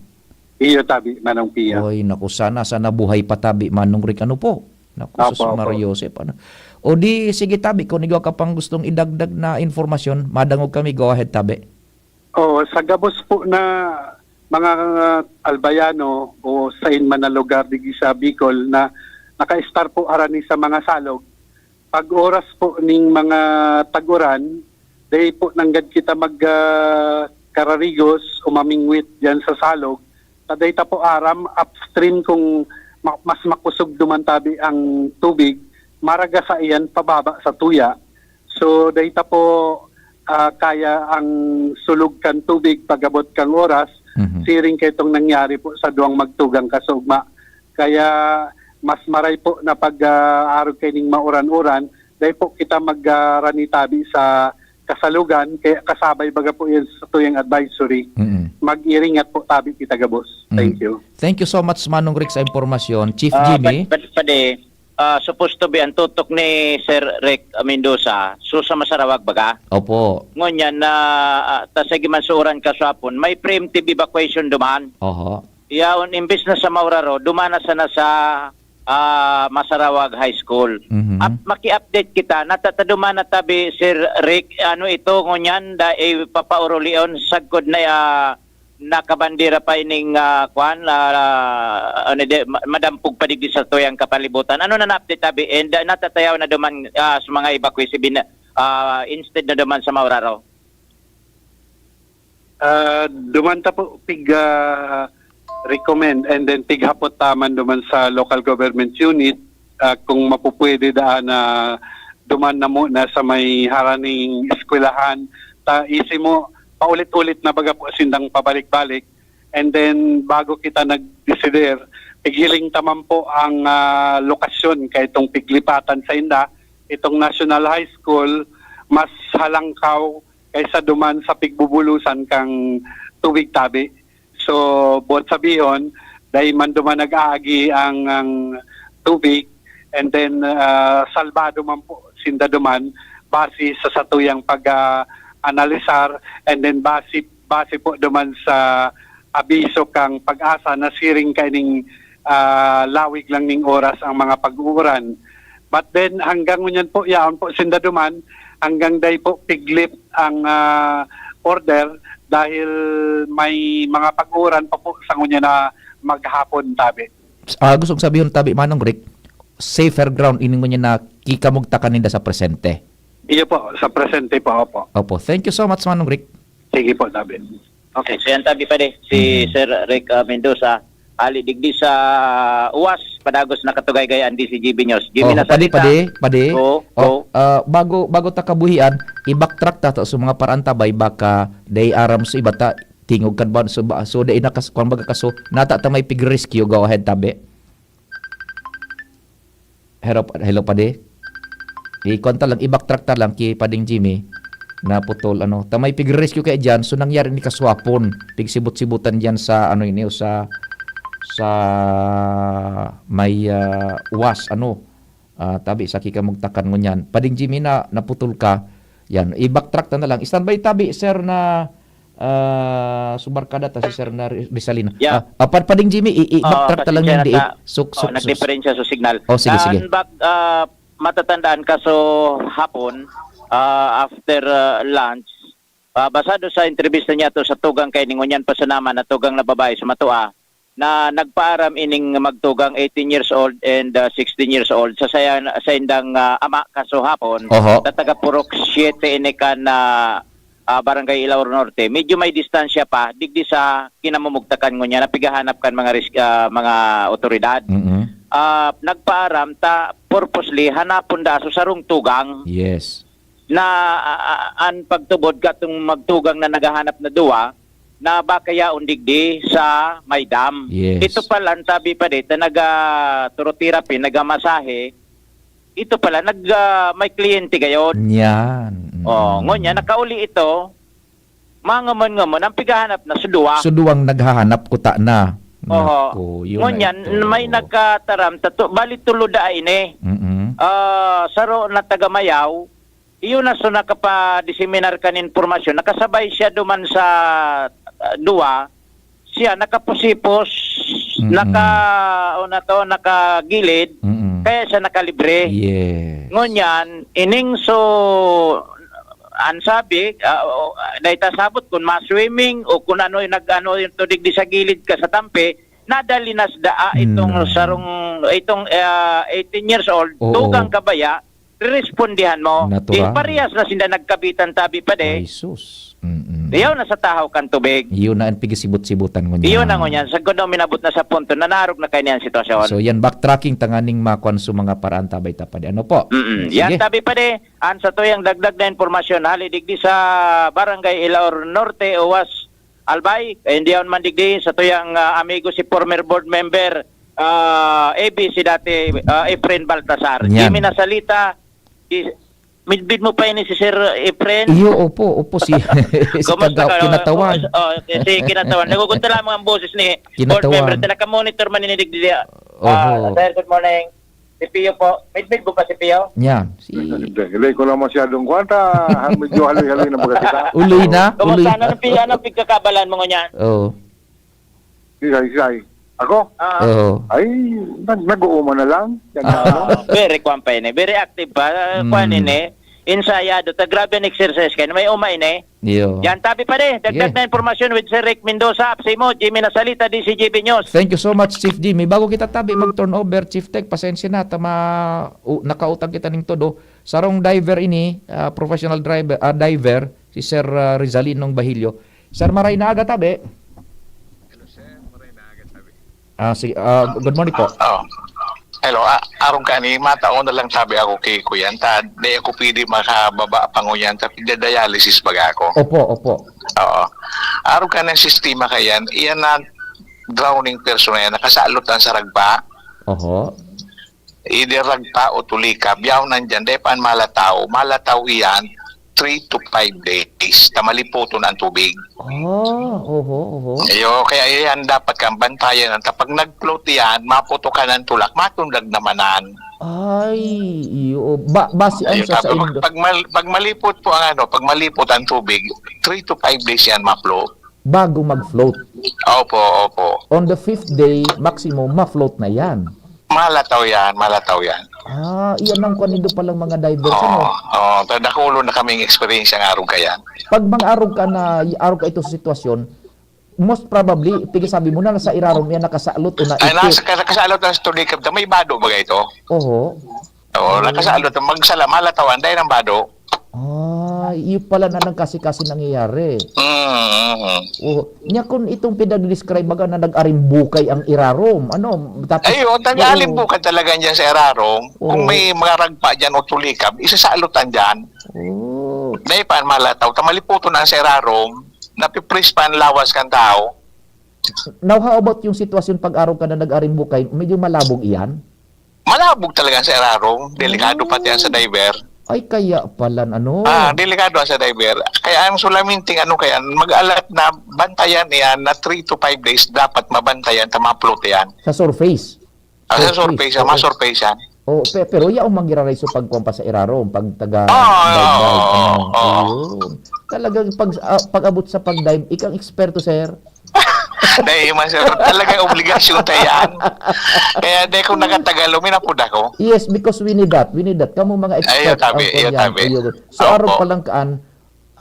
Iyo, tabi, Manong Pia. Oy, naku, sana, sana buhay pa tabi, Manong Rick. Ano po? Naku, Opo, sus, Mario opo. Joseph, ano? O di, sige, tabi, kung igwa ka pang gustong idagdag na informasyon, madangog kami, go ahead, tabi. Oo, sa gabos po na mga albayano o sain man na lugar digdi sa Bicol na naka-estar po harani sa mga salog, pag oras po ning mga tag-uran, dai po nanggad kita mag, ah, kararigos o mamingwit diyan sa salog. Ta dai ta po aram upstream kung ma-, mas makusog duman tabi ang tubig, maraga sa iyan pababa sa tuya. So, dai ta po, ah, kaya ang sulog kan tubig pag-abot kang oras, Mhm. siring kaitong nangyari po sa duwang magtugang kasuugma. Kaya mas maray po na pag, ah, arog kaining mauran-uran, dai po kita mag, ah, rani tabi sa kasalugan, kaya kasabay baga po yan sa tuyang advisory. Mm. Mag-iringat po tabi kita gabos. Mm. Thank you. Thank you so much, Manong Rick, sa impormasyon. Chief Ah, Jimmy? pad-, pad-, pade, ah, supposed to be ang tutok ni Sir Rick Mendoza, so sa Masarawag baga? Opo. Ngunyan na, ah, ta sige man sa uran kaswapon, may preemptive evacuation duman. Oho. Yaon, imbes na sa Mauraro, duman na sana sa, ah, Masarawag High School. Mhm. Ap-, maki-update kita, natataduman na tabi, Sir Rick, ano ito, ngunyan, da, eh, papaurulion, sagkod na, ah, nakabandera pa ining, ah, kwan, ah, ano di, ma-, madampog pa digdi sa tuyang kapalibutan. Ano na na-update tabi? And, ah, natatayaw na duman, ah, sa mga evacuees, bin-, ah, instead na duman sa Mauraro? Ah, duman ta po pig, ah, recommend and then pighapot ta man duman sa local government unit, ah, kung mapupwede daan na duman na muna sa may haraning eskwelahan. Ta isi mo, paulit-ulit na baga po sindang pabalik-balik. And then, bago kita nagdesider, pighiling ta man po ang, ah, lokasyon kaitong piglipatan sa inda. Itong National High School, mas halangkaw kaysa duman sa pigbubulusan kang tubig tabi. So, buot sabihon, dai man duman nag-aagi ang, ang tubig, and then, ah, salbado man po sinda duman base sa satuyang pag, ah, analisar, and then base, base po duman sa abiso kang PAGASA na siring kaining, ah, lawig lang ning oras ang mga pag-uuran. But then, hanggang ngunyan po, yaon po sinda duman, hanggang dai po piglip ang, ah, order dahil may mga pag-uuran pa po sa ngunyan na maghapon, tabi. Ah, gustong sabihon, tabi, Manong Rick, safer ground ini ngunyan na kikamugtakan ninda sa presente. Iyo po, sa presente po, opo. Opo. Thank you so much, Manong Rick. Sige po, tabi. Okay, so yan tabi, pade, si Mhm. Sir Rick, ah, Mendoza, hali digdi sa Uwas, padagos na katugay gaya ang D C G B News. Jimmy Oh, padi, Nasalita. Padi, padi. Oo, Oh, oo. Ah, bago, bago ta kabuhian, i-backtrack ta, ta sa mga paraantabay, baka day aram sa iba ta, tingog kan ba, so, ba, so, day nakas-, kwan baga kaso, nata ta may pig-rescue, go ahead, tabi. Hello, pa-, hello, padi. I-kwan ta lang, i-backtrack ta lang ki Pading Jimmy. Naputol, ano. Ta may pig-rescue kaya dyan. So, nangyari ni kaswapon. Pigsibot-sibutan dyan sa, ano, ini, sa, sa may, ah, Uwas, ano. Ah, tabi, sa kikamugtakan ngunyan. Pading Jimmy na, naputol ka. Yan. I-backtrack ta na lang. Standby tabi, sir, na, ah, subarkada ta si Sir na Ri-, Rizalina. Yeah. Ah, ah, pa-, Pading Jimmy, i-, i-, Ah, backtrack ta lang pasensya yung na diit. ta. Suk-, Oh, suk-, sus-, nagdiperensya sa signal. Oh, sige, Ah, sige. An bag-, ah, matatandaan ka, so, hapon, ah, after, ah, lunch, ah, basado sa entrevista niya to sa tugang kay Ningunyan Pasanaman na tugang na babae sa Matua, na nagpaaram ining magtugang, eighteen years old and, ah, sixteen years old, sa saya-, sa indang, ah, ama, kaso hapon, Oho. na taga Purok Siete ini kan, ah, ah, Barangay Ilauro Norte. Medyo may distansya pa, digdi sa kinamumugtakan ngunyan na pighahanap kan mga res-, ah, mga otoridad. Mm-mm. Ah, nagpaaram ta purposely hanapon da so sarong tugang. Yes. na, ah, ah, an pagtubod katong magtugang na naghahanap na duwa na baka yaon digdi sa may dam. Yes. Ito pala, ang sabi pa dito, naga-turotherapy, nagamasahe, ito pala, nag, ah, may kliyente gayon. Yan. Mm. Oh, ngunyan, nakauli ito, mangamon-ngamon, ang pighahanap na sa duwa. Sa duwang naghahanap kuta na. Oho. Naku, yun na Ngunyan, ito. may nagkataram, tato, bali tulo daa ini. Mm-mm. Ah, saro na taga Mayaw, iyo na so nakapa-diseminar kan impormasyon. Nakasabay siya duman sa, ah, duwa. Siya nakapusipos, Mm. naka, o na to, nakagilid, Mm. kaya siya nakalibre. Yes. Ngunyan, ining so, ang sabi, ah, o, ah, dahil ta sabot kung ma-swimming o kung ano yung nag-ano yung tudig di sa gilid ka sa tampi, nadali na sa daa itong Mm. sarong, itong, ah, eighteen years old, Oo. tugang kabaya, rerespondihan mo. Natural. Di parehas na sinda nagkabitan tabi pa de. Ay, sus. Mm-mm. Iyaw na sa tahaw kan tubig. Iyon na ang pigisibot-sibutan ngunyan. Iyon na ngunyan. Sa kuno minabot na sa punto na narog na kayo niyan sitwasyon. So, yan, backtracking tanganing makuan sa mga paraan tabay tapad. Ano po? Mm-mm. Sige. Yan, tabi pa de, ang sa tuyang dagdag na impormasyon, hali digdi sa Barangay Ilaor Norte, Owas, Albay, kaya hindi yaon man digdi sa tuyang, ah, amigo si former board member, ah, A B C dati, ah, Efren Baltasar. Yan. Jimmy Nasalita, di, midbid mo pa ini si Sir Efren? Iyo, opo, opo, si, si Kumusta Taga-, ka? Kinatawan. Kumusta? Oh, si Kinatawan. Nagugunta lamang ang boses ni board Kinatawan. member. Talaga monitor man ini digdi. Ah, Oho. Sir, good morning. Si Pio po. Midbid mo pa si Pio? Yan. Si Hindi, hindi ko lang masyadong kwanta. Medyo haloy-haloy na baga kita. Uloy na? Kumusta? Uloy. Ano ang pi-, ano ang pagkakabalan mo ngunyan? Oo. Isay, isay. Ako? Ah. Oo. Ay, nag-, nag-uuma na lang. Yan na, ano? Ah, very kwan pa ini. Very active pa. Ah, Mm. kwan ini. Ensayado. Ta, grabe ang exercise kayo. May uma ini. Iyo. Yan, tabi pa de. Dagdag Sige. na impormasyon with Sir Rick Mendoza, Apsimo, Jimmy Nasalita, D C G B News. Thank you so much, Chief Jimmy. Bago kita tabi mag-turnover, Chief Tech, pasensya na, tama, u-, nakautang kita ning todo. Sarong diver ini, ah, professional driver, ah, diver, si Sir, ah, Rizalin ng Bahilyo. Sir, maray na aga, tabi. Hello, sir. Maray na aga, tabi. Ah, sige, ah, good morning po. Ah, oh. Hello, ah, arog kani, matao na lang tabi ako ki kuyan, ta di ako pwede makababa pa ngunyan, ta pigda-dialysis baga ako. Opo, opo. Oo. Arog kani ang sistema kayan, iyan na drowning person na yan, nakasalot ang sa ragpa. Oho. Either ragpa o tulikab, yaon nandiyan, dai pa an malataw. Malataw iyan, three to five days, ta malipoton ang tubig. Ah, oho, oho. Iyo, kaya iyan dapat kang bantayan. Ta pag nag-float iyan, maputokan ang tulak, matundag naman an. Ay, iyo. Ba-, base Iyo, an sa, sa sabi, pag, indo- pag mal-, pag malipot po ang ano, pag malipot ang tubig, three to five days yan ma-float. Bago mag-float. Opo, opo. On the fifth day, maximum, ma-float na yan. Malataw yan, malataw yan. Ah, iyan ang kwan nindo palang mga divers, Oo, ano? oo. Ta-, dakulo na kaming experience ang arog ka yan. Pag mga arog ka na, arog ka ito sa sitwasyon, most probably, pigasabi mo na, nasa irarom yan, nakasalot o Ay, naipit. nasa, nakasalot na sa tulikab na may bado, bagay ito. Oho. Oo, Hmm. nakasalot. Magsala, malataw, anday ng bado. Ah, iyo pala na nagkasi-kasi nangyayari. Mm, mm. Oh, nya kun itong pinag-describe baga na nag-arimbukay ang irarom, ano, tapos Ay, oh, nag-alimbukan talaga dyan sa irarom. Kung Oo. may mga ragpa dyan o tulikab, isasalotan dyan. Oh. Dahil pa malataw, ta maliputon ang sa irarom, napipris pa ang lawas kan tao. Now, how about yung sitwasyon pag-arog ka na nag-arimbukay, medyo malabog iyan? Malabog talaga sa irarom. Delikado pati yan sa Oh. diver. Ay, kaya pala, ano? Ah, delikado yan sa diver. Kaya ang sulaminting ano kaya, mag-alat na bantayan yan na three to five days dapat mabantayan ta ma-float yan. Sa surface? Ah, sa Surface, surface, ah, oo. ma-surface yan. Oo, pe-, pero yaong manggiraray sa pagkuwan pa sa irarom, pag taga Ah, dive, dive, oo, ano, oo. ayun. Talagang pag, ah, pag-abot sa pag-dive, ikaw ang eksperto, sir. Dahil, mas, talagang obligasyon ta yan. Kaya di kung nakatagal, uminapod ako. Yes, because we need that. We need that. Kamo mga Ay, expert tabi, ang ay, kuwan yan. tabi. Ayun. So, Opo. arog pa lang kaan,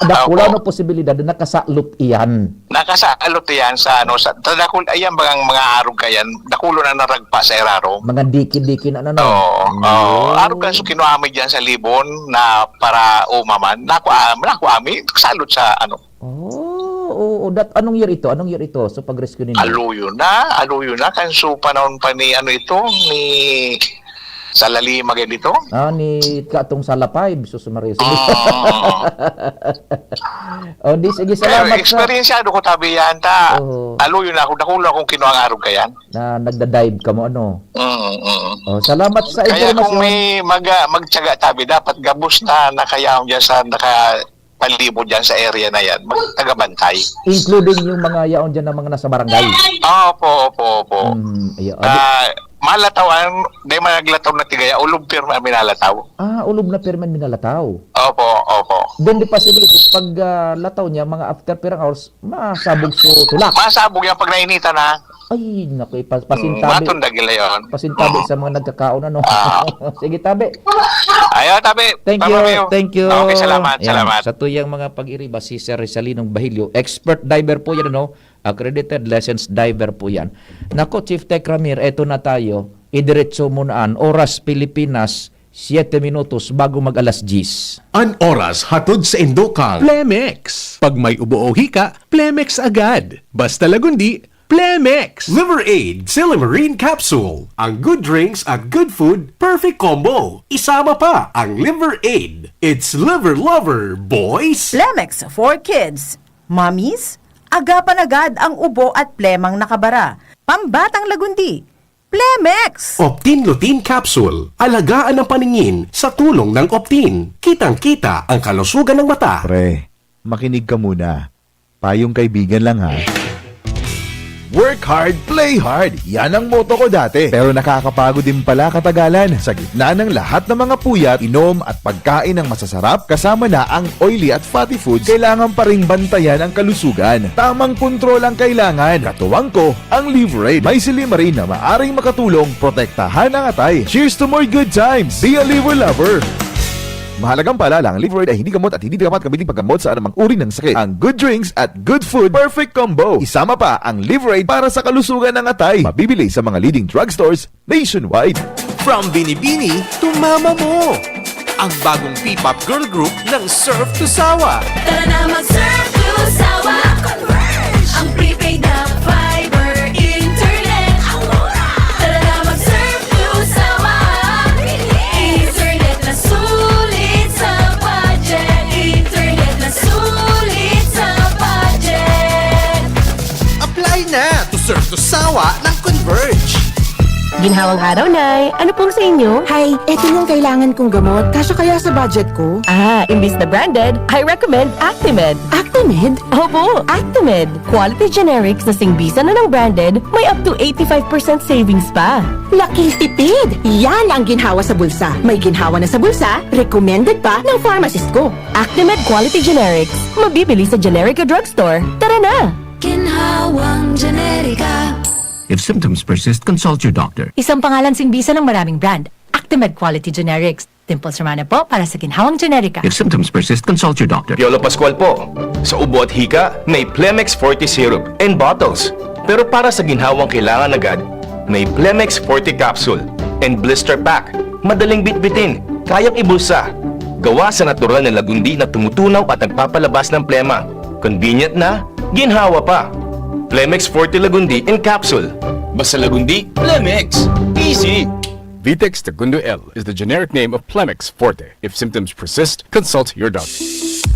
dakula Opo. no posibilidad na nakasalot iyan. Nakasalot iyan sa, ano, sa, sa dakul-, ayan, mga, mga arog ka yan, dakulo na naragpa sa irarom. Mga diki-diki na, ano, no? Oo, oo. Ayun. Arog ka, so, kinuha mi dyan sa Libon na para umaman. Naku, ah, naku, ami, salot sa, ano, Oh, oo. That, anong year ito? Anong year ito? So, pag-rescue ninyo? Aluyo na, aluyo na. Kan so, panahon pa ni, ano ito, ni, Sa lalim, mga dito. Ah, ni katong sa Lapay, sus Maria. Sige. Oo. O, di, sige, Pero salamat sa... eksperyensado ko tabi yan, ta. Oo. Aluyon na ako, dakulo akong kinuha nga arog kayan. Na nagda-dive ka mo, ano? Mm, mm. Oh, salamat sa Kaya kung impormasyon. may mag, magtyaga tabi, dapat gabos na nakayaon dyan sa nakapalibot dyan sa area na yan, magtagabantay. Including yung mga yaon dyan ng mga nasa barangay. Opo, opo, opo. Mm, iya. Ah, malataw ang, di man naglataw na tigaya, ulob pirmi ang minalataw. Ah, ulob na pirmi ang minalataw. Opo, opo. Then the possibility, pag ah, lataw niya, mga after pirang hours, masabog sa tulak. Masabog yan pag nainitan, ha? Ay, naku, ipas- Mm, pasintabi. Matundagil na yun. Pasintabi Mm. sa mga nagkakaon, ano? Ah. Sige, tabi. Ayaw, tabi. Thank you, Pamamayo. thank you. Okay, salamat, Yan, salamat. Sa tuyang mga pag-iriba, si Sir Rizalinong Bahilyo, expert diver po yan, ano? Accredited licensed diver po yan. Nako, Chief Tech Ramir, eto na tayo. Idiretso mo na an oras Pilipinas, siete minutos bago mag alas diyes. An oras hatod sa indo kang Plemex. Pag may ubo o hika, Plemex agad. Basta Lagundi, Plemex. Liver Aid, Silimarin Capsule. Ang good drinks at good food, perfect combo. Isama pa ang Liver Aid. It's Liver Lover, boys! Plemex for kids. Mommies, agapan agad ang ubo at plemang nakabara. Pambatang Lagundi, Plemex! Optin Lutein Capsule. Alagaan ang paningin sa tulong ng Optin. Kitang-kita ang kalusugan ng mata. Pre, makinig ka muna. Payong kaibigan lang ha. Work hard, play hard. Yan ang motto ko dati. Pero nakakapagod din pala katagalan. Sa gitna ng lahat ng mga puyat, inom at pagkain ng masasarap, kasama na ang oily at fatty foods, kailangan pa ring bantayan ang kalusugan. Tamang kontrol ang kailangan. Katuwang ko, ang Liverade. May silimarin na maaring makatulong protektahan ang atay. Cheers to more good times! Be a Liver Lover! Mahalagang paalala, ang Liverade ay hindi gamot at hindi dapat gamitin paggamot sa anumang uri ng sakit. Ang good drinks at good food, perfect combo. Isama pa ang Liverade para sa kalusugan ng atay. Mabibili sa mga leading drugstores nationwide. From Binibini to Mama Mo. Ang bagong P-pop girl group ng Surf to Sawa. Tara na mag-surf to Sawa. Ang prepaid na fiber internet. Ang mura. Tara na mag-surf to Sawa. Internet na sulit sa budget. Internet na sulit sa budget. Apply na to Surf to Sawa ng Converge. Ginhawang araw, Nay. Ano pong sa inyo? Hay, eto yung kailangan kong gamot. Kasya kaya sa budget ko? Ah, imbis na branded, I recommend Actimed. Actimed? Opo, Actimed. Quality generics na singbisan na ng branded, may up to eighty-five percent savings pa. Laking tipid! Yan ang ginhawa sa bulsa. May ginhawa na sa bulsa, recommended pa ng pharmacist ko. Actimed Quality Generics. Mabibili sa generic o drugstore. Tara na! Ginhawang generika. If symptoms persist, consult your doctor. Isang pangalan singbisan ng maraming brand. Actimed Quality Generics. Dimples Romana po para sa ginhawang generika. If symptoms persist, consult your doctor. Piolo Pascual po. Sa ubo at hika, may Plemex Forte Syrup and bottles. Pero para sa ginhawang kailangan agad, may Plemex Forte Capsule and Blister Pack. Madaling bitbitin, kayang ibulsa. Gawa sa natural na lagundi na tumutunaw at nagpapalabas ng plema. Convenient na, ginhawa pa. Plemex Forte Lagundi in Capsule. Basta Lagundi, Plemex. Easy! Vitex Tagundo L is the generic name of Plemex Forte. If symptoms persist, consult your doctor.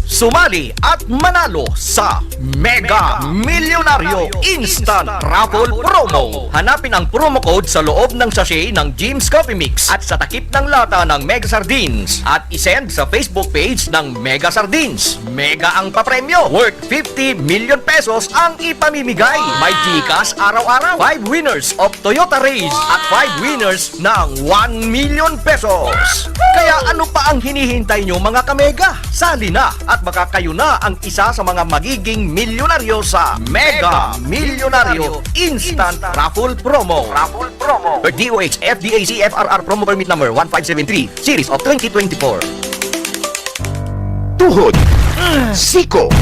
Sumali at manalo sa Mega Milyonaryo Instant Raffle Promo. Hanapin ang promo code sa loob ng sachet ng Jim's Coffee Mix at sa takip ng lata ng Mega Sardines at isend sa Facebook page ng Mega Sardines. Mega ang papremyo, worth fifty million pesos ang ipamimigay. May GCash araw-araw. Five winners of Toyota Rays at five winners ng one million pesos. Kaya ano pa ang hinihintay nyo, mga kamega? Sali na at baka kayo na ang isa sa mga magiging milyonaryo sa Mega Milyonaryo Instant Raffle Promo. Raffle Promo. DOH, FDAC, FRR Promo Permit Number one five seven three, Series of twenty twenty-four. Tuhod, siko,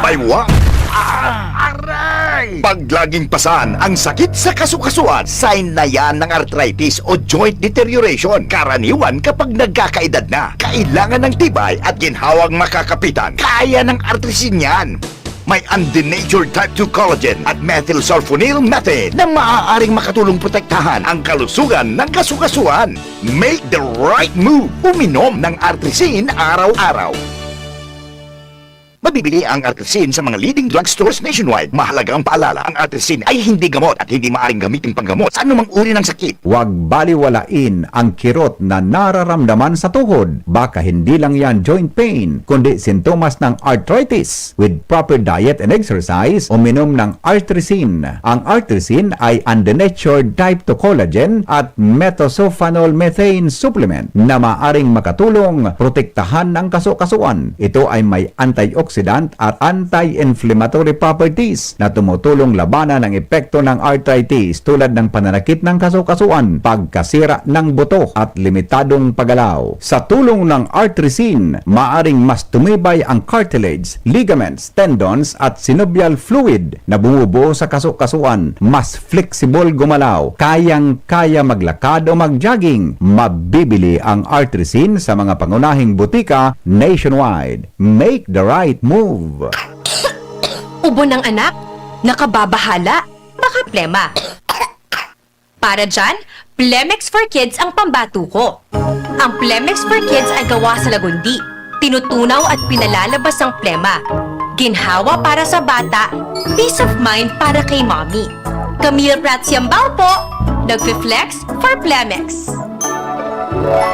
baywa, aray! Pag laging pasan ang sakit sa kasukasuan, sign na yan ng arthritis o joint deterioration. Karaniwan kapag nagkakaedad na, kailangan ng tibay at ginhawang makakapitan. Kaya ng artrisin yan. May undenatured type two collagen at methylsulfonyl methane na maaaring makatulong protektahan ang kalusugan ng kasukasuan. Make the right move. Uminom ng Artrisin araw-araw. Mabibili ang Artrisin sa mga leading drugstores nationwide. Mahalagang paalala, ang Artrisin ay hindi gamot at hindi maaaring gamitin panggamot sa anumang uri ng sakit. Huwag baliwalain ang kirot na nararamdaman sa tuhod. Baka hindi lang yan joint pain, kundi sintomas ng arthritis. With proper diet and exercise, uminom ng Artrisin. Ang Artrisin ay undenatured type two collagen at methylsulfonyl methane supplement na maaring makatulong protektahan ang kasukasuan. Ito ay may antioxidant at anti-inflammatory properties na tumutulong labanan ang epekto ng arthritis, tulad ng pananakit ng kasukasuan, pagkasira ng buto, at limitadong paggalaw. Sa tulong ng Artrisin, maaring mas tumibay ang cartilage, ligaments, tendons, at synovial fluid na bumubuo sa kasukasuan. Mas flexible gumalaw, kayang-kaya maglakad o mag-jogging. Mabibili ang Artrisin sa mga pangunahing butika nationwide. Make the right move. Ubo ng anak, nakababahala, baka plema. Para dyan, Plemex for Kids ang pambato ko. Ang Plemex for Kids ay gawa sa lagundi, tinutunaw at pinalalabas ang plema. Ginhawa para sa bata, peace of mind para kay mommy. Camille Prats Yambao po, nagfi-flex for Plemex.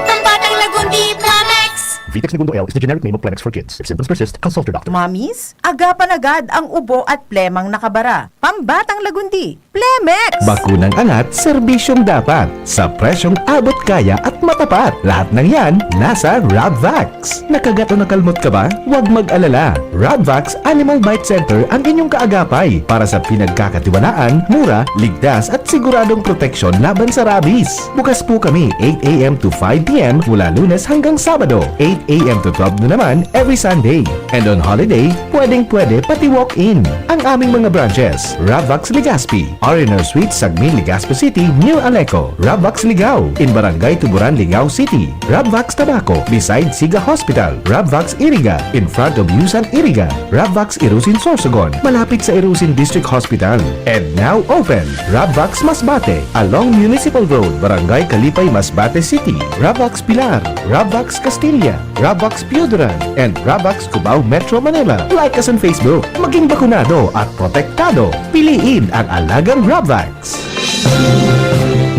Pambatang Lagundi, Plemex! Vitex Negundo L is the generic name of Plemex for kids. If symptoms persist, consult your doctor. Mommies, agapan agad ang ubo at plemang nakabara. Pambatang Lagundi, Plemex! Bakunang angat, serbisyong dapat. Sa presyong abot kaya at matapat. Lahat ng yan, nasa Rabvax. Nakagat o nakalmot ka ba? Huwag mag-alala. Rabvax Animal Bite Center ang inyong kaagapay para sa pinagkakatiwalaan, mura, ligtas at siguradong proteksyon laban sa rabies. Bukas po kami eight a.m. to five p.m. mula Lunes hanggang Sabado, eight a.m. to twelve noon naman every Sunday. And on holiday, pwedeng-pwede pati walk-in. Ang aming mga branches, Rabvax Legazpi, R and R Suite, Sagmin, Legazpi City, New Aleco, Rabvax Ligao, in Barangay Tuburan, Ligao City, Rabvax Tabaco, beside Siga Hospital, Rabvax Iriga, in front of Yusan Iriga, Rabvax Irusin Sorsogon, malapit sa Irusin District Hospital. And now open, Rabvax Masbate, along Municipal Road, Barangay Kalipay, Masbate City, Rabvax Pilar, Rabvax Castilla, Rabvax Pioduran, and Rabvax Cubao, Metro Manila. Like us on Facebook. Maging bakunado at protektado. Piliin ang alagang Rabvax.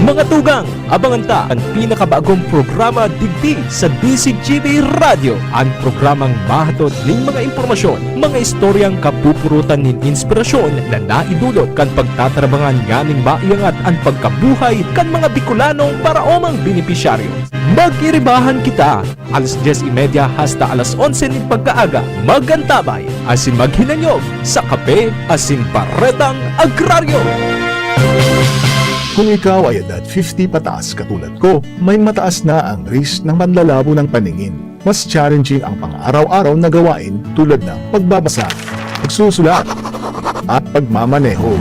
Mga tugang, abangan ta an pinakabagong programa digdi sa D Z G B Radyo, an programang mahatod nin mga impormasyon, mga istoryang kapupurutan nin inspirasyon na naidulot kan pagtatrabangan nganing maiangat an pagkabuhay kan mga Bicolanong paraomang benepisyaryo. Mag-iribahan kita! Alas dyes y media hasta alas onse nin pagkaaga, mag-antabay asin maghinanyog sa Kape asin Baretang Agraryo. Kung ikaw ay edad fifty pataas katulad ko, may mataas na ang risk ng panlalabo ng paningin. Mas challenging ang pang-araw-araw na gawain tulad ng pagbabasa, pagsusulat, at pagmamaneho.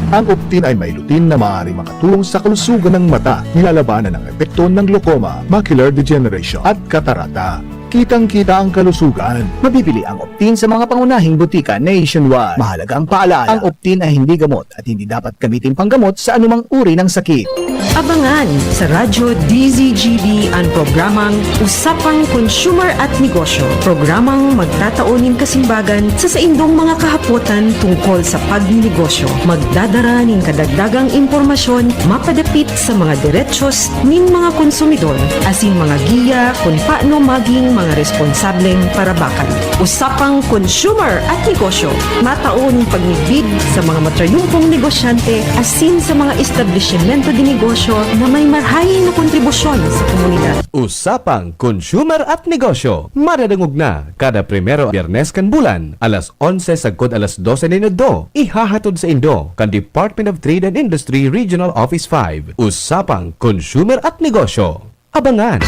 Ang Optin ay may lutein na maaaring makatulong sa kalusugan ng mata, nilalabanan ang epekto ng glaucoma, macular degeneration, at katarata. Kitang-kita ang kalusugan. Mabibili ang Optin sa mga pangunahing butika nationwide. Mahalagang paalala, ang Optin ay hindi gamot at hindi dapat gamitin panggamot sa anumang uri ng sakit. Abangan sa Radyo D Z G B an programang Usapang Consumer at Negosyo, programang magtatao nin kasimbagan sa saindong mga kahapotan tungkol sa pagninegosyo. Magdadara nin kadagdagang impormasyon mapadapit sa mga derechos nin mga konsumidor, asin mga giya kun paano maging mga responsableng parabakan. Usapang Consumer at Negosyo, matao nin pagmidbid sa mga matrayumpong negosyante asin sa mga establisimyento de negosyo na may marahay na kontribusyon sa komunidad. Usapang Consumer at Negosyo, madadangog na kada primero Biyernes kan bulan, alas onse sagkod alas dose nin udto. Ihahatod saindo kan Department of Trade and Industry Regional Office five. Usapang Consumer at Negosyo. Abangan!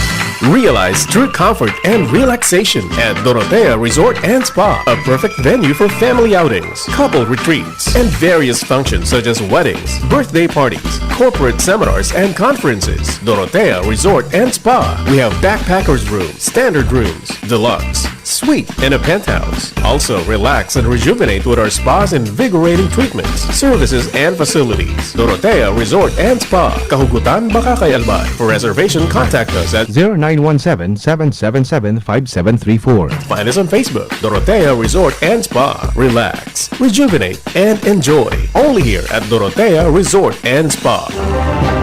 Realize true comfort and relaxation at Dorotea Resort and Spa, a perfect venue for family outings, couple retreats, and various functions such as weddings, birthday parties, corporate seminars, and conferences. Dorotea Resort and Spa. We have backpackers room, standard rooms, deluxe, Suite in a penthouse. Also, relax and rejuvenate with our spa's invigorating treatments, services, and facilities. Dorotea Resort and Spa, Kahugutan, Bacacay, Albay. For reservation, contact us at zero nine one seven, seven seven seven, five seven three four. Find us on Facebook, Dorotea Resort and Spa. Relax, rejuvenate, and enjoy. Only here at Dorotea Resort and Spa.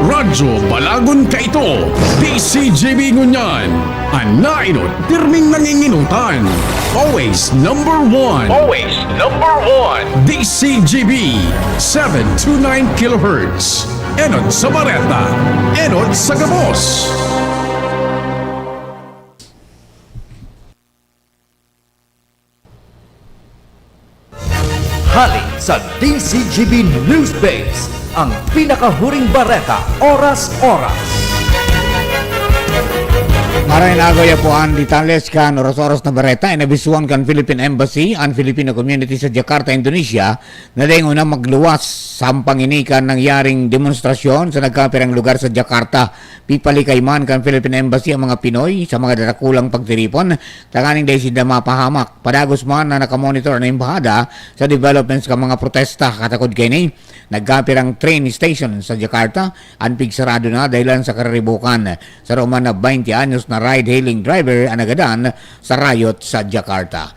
Radyo Balagon kaito, D C G B ngunyan. An nainot, pirming nanginginutan. Always number one. Always number one. D C G B, seven two nine kilohertz. Enot sa bareta, enot sa gabos. Hali sa D C G B Newsbase, ang pinakahuring bareta, oras-oras. Maray na agaw ya po an detalles kan oras-oras na bareta. Inabisuhan kan Philippine Embassy an Filipino community sa Jakarta, Indonesia, na dai ngona magluwas sampang ini kan nangyaring demonstrasyon sa nagkapirang lugar sa Jakarta. Pipalikay man kan Philippine Embassy ang mga Pinoy sa mga darakulang pagtiripon tanganing dai sinda mapahamak. Padagos man na nakamonitor an embahada sa developments kan mga protesta. Katakod kaini, nagkapirang train station sa Jakarta an pigsarado na dahelan sa kariribukan. Saro man na baynte anyos na ride-hailing driver an nagadan sa riot sa Jakarta.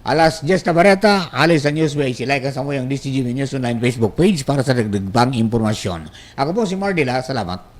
Alas dyes na bareta, hali sa Newsbase. I-like ang samuyang D C G B News Online Facebook page para sa dagdag pang impormasyon. Ako po si Mardila. Salamat.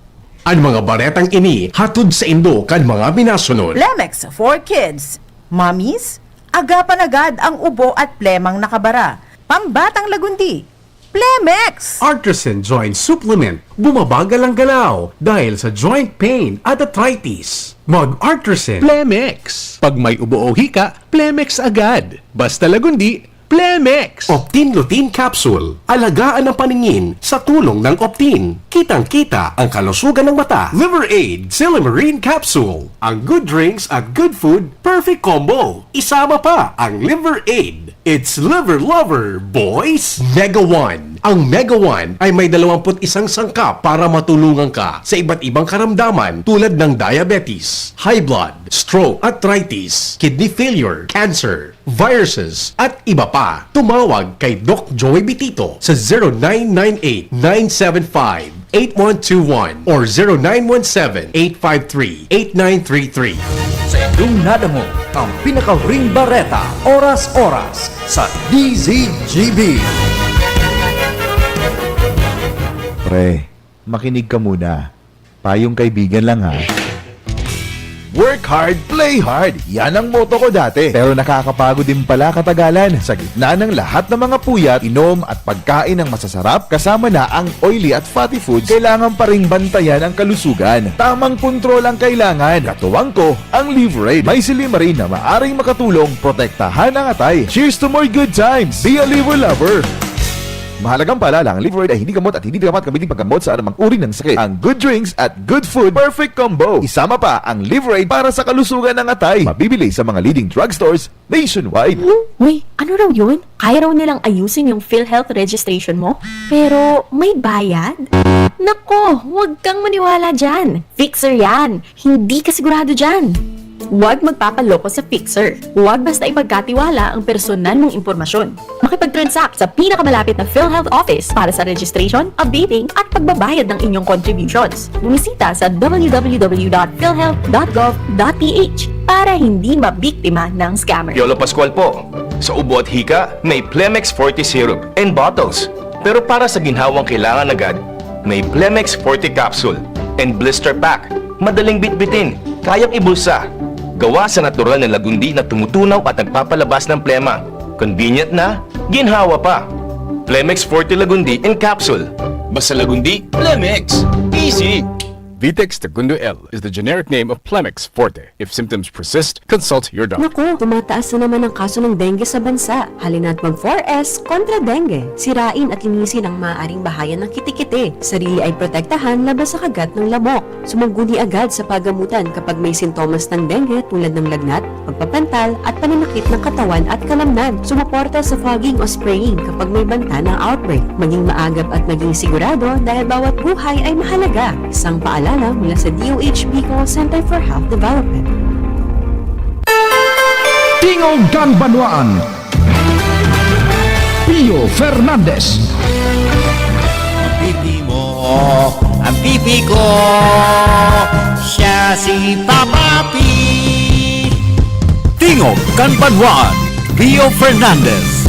An mga baretang ini hatod saindo kan mga minasunod. Plemex for Kids. Mommies, agapan agad ang ubo at plemang nakabara. Pambatang lagundi, Plemex! Artresin Joint Supplement. Bumabagal ang galaw dahil sa joint pain at arthritis. Mag-Artresin. Plemex. Pag may ubo o hika, Plemex agad. Basta lagundi, Plemex. Optin Lutein Capsule. Alagaan ang paningin sa tulong ng Optin. Kitang-kita ang kalusugan ng mata. Liver Aid Silymarin Capsule. Ang good drinks at good food, perfect combo. Isama pa ang Liver Aid. It's Liver Lover, boys! Mega One. Ang Mega One ay may dalawampu't isang sangkap para matulungan ka sa iba't ibang karamdaman tulad ng diabetes, high blood, stroke, arthritis, kidney failure, cancer, viruses, at iba pa. Tumawag kay Doc Joey Bitito sa zero nine nine eight, nine seven five, eight one two one or zero nine one seven, eight five three, eight nine three three. Sa indong nadangog ang pinakahuring bareta, oras-oras, sa D Z G B. Pre, makinig ka muna. Payong kaibigan lang, ha. Work hard, play hard. Yan ang motto ko dati. Pero nakakapagod din pala katagalan. Sa gitna ng lahat ng mga puyat, inom at pagkain ng masasarap, kasama na ang oily at fatty foods, kailangan pa ring bantayan ang kalusugan. Tamang kontrol ang kailangan. Katuwang ko, ang Liver Aid. May silymarin na maaring makatulong protektahan ang atay. Cheers to more good times! Be a Liver Lover! Mahalagang paalala, ang Liver Aid ay hindi gamot at hindi dapat gamitin paggamot sa anumang uri ng sakit. Ang good drinks at good food, perfect combo. Isama pa ang Liver Aid para sa kalusugan ng atay. Mabibili sa mga leading drugstores nationwide. Uy, ano raw yun? Kaya raw nilang ayusin yung PhilHealth registration mo? Pero may bayad? Nako, huwag kang maniwala dyan. Fixer yan. Hindi ka sigurado dyan. Huwag magpapaloko sa Fixer. Huwag basta ipagkatiwala ang personal mong impormasyon. Makipag-transact sa pinakamalapit na PhilHealth office para sa registration, updating, at pagbabayad ng inyong contributions. Bumisita sa w w w dot philhealth dot gov dot p h para hindi mabiktima ng scammer. Piolo Pascual po. Sa ubo at hika, may Plemex Forte Syrup and bottles. Pero para sa ginhawang kailangan agad, may Plemex Forte Capsule and Blister Pack. Madaling bitbitin, kayang ibulsa. Gawa sa natural na lagundi na tumutunaw at nagpapalabas ng plema. Convenient na, ginhawa pa. Plemex Forte Lagundi in Capsule. Basta lagundi, Plemex. Easy! Vitex Segundo L is the generic name of Plemex Forte. If symptoms persist, consult your doctor. Naku, tumataas na naman ang kaso ng dengue sa bansa. Halina't mag four S kontra dengue. Sirain at linisin ang maaaring bahayan ng kitikiti. Sarili ay protektahan laban sa kagat ng lamok. Sumangguni agad sa pagamutan kapag may sintomas ng dengue tulad ng lagnat, pagpapantal, at pananakit ng katawan at kalamnan. Sumuporta sa fogging o spraying kapag may banta ng outbreak. Maging maagap at maging sigurado dahil bawat buhay ay mahalaga. Isang paalala mula sa D O H Bicol Center for Health Development. Tingog kan Banwaan, Pio Fernandez. Ang pipi mo, ang pipi ko, siya si Papa P. Tingog kan Banwaan, Pio Fernandez.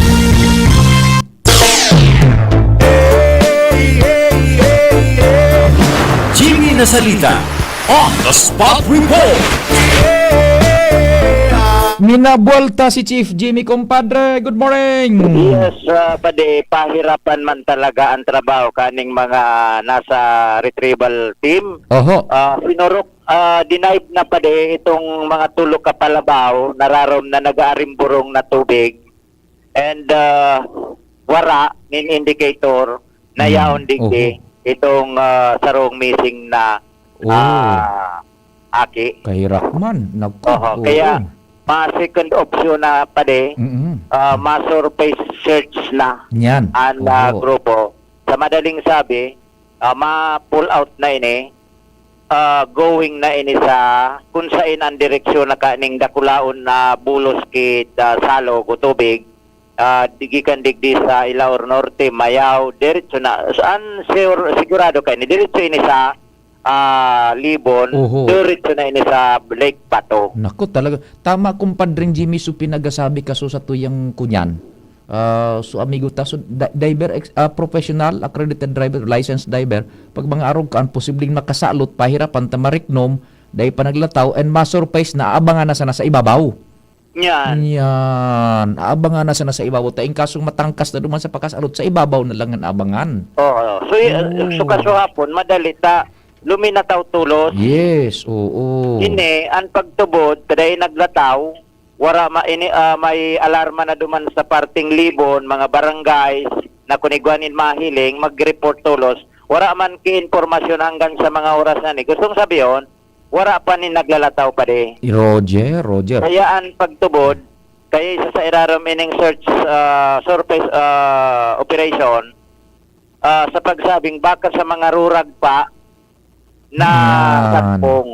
Jimmy Nasalita on the spot report. Minabuelta si Chief Jimmy, kumpadre. Good morning. Yes, ah, padi, pahirapan man talaga ang trabaho kaning mga nasa retrieval team. Oho. Ah, sinurok, ah, denied na padi itong mga tulo ka palabaw na rarom na nag-aarimburong na tubig. And, ah, wara nin indicator na Mm. yaon digdi Oho. itong, ah, sarong missing na, Oh. ah, aki. Kahirak man. Naku, Oho, oo. kaya ma second option na padi, Mm-mm. ah, ma-surface search na Yan. ang, ah, Oho. grupo. Sa madaling sabi, ah, ma-pull out na ini, ah, going na ini sa kung sain ang direksyon na kaning dakulaon na bulos ki, ah, salog o tubig, ah, di gikan digdi sa Ilaor Norte, Mayao, diretso na. So, ang sure, sigurado ka ini, diretso ini sa, ah, Libon, Oho. diretso na ini sa Lake Bato. Naku, talaga. Tama, kumpadring Jimmy, so pinagasabi ka so sa tuyang kunyan. Ah, so amigo ta, so di-, diver ex-, ah, professional, accredited driver, licensed diver, pag mga arog ka, ang posibleng makasalot, pahirapan ta mariknom, dai pa naglataw, and ma-surface na, abangan na sana sa ibabaw. Yan. Yan. Abangan na sana sa ibabaw. Ta in kasong matangkas na duman sa pakasalot, sa ibabaw na lang ang abangan. Oo. So, y- Oh. so kasuhapon, madali ta, luminataw tulos. Yes, oo. Ini, ang pagtubod, ta dai naglataw, wara ma-, ini, ah, may alarma na duman sa parting Libon, mga barangays, na kun igwa nin mahiling, mag-report tulos. Wara man ki impormasyon hanggang sa mga oras na ni. Gustong sabihon, wara pa nin naglalataw padi. Roger, Roger. Kaya ang pagtubod, kaya isa sa irarom ining search, ah, surface, ah, operation, ah, sa pagsabing baka sa mga rurag pa na Yan. sagpong.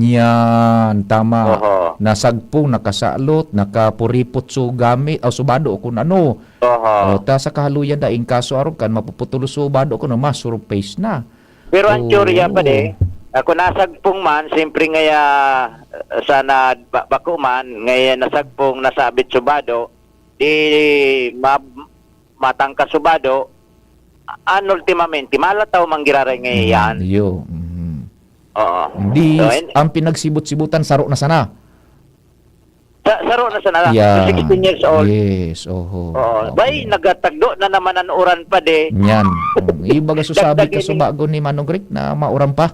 Yan, tama. Oho. Nasagpong, nakasalot, nakapuripot so gamit, o subado o kun ano. Oho. O, ta sa kahaluyan na, in kaso arog kan, mapuputol so bado kun ano, ma-surface na. Pero ang Oo. teorya padi, ah, kung nasagpong man, siyempre ngaya, ah, sana ba-, bako man, ngaya nasagpong, nasabit subado, di ma-, matangkas subado, an ultimamente, malataw man giraray ngaya Mm, yan. yo, mhm. Oo. Di, So, in- ang pinagsibot-sibutan, saro na sana. Sa, saro na sana, Yeah. sixteen years old. Yes, oho. Oo. Okay. Bay, nagatagdo na naman ang uran padi. Yan. Mm, ibaga so sabi Dagdag ka sa ini- bago ni Manong Rick na mauran pa.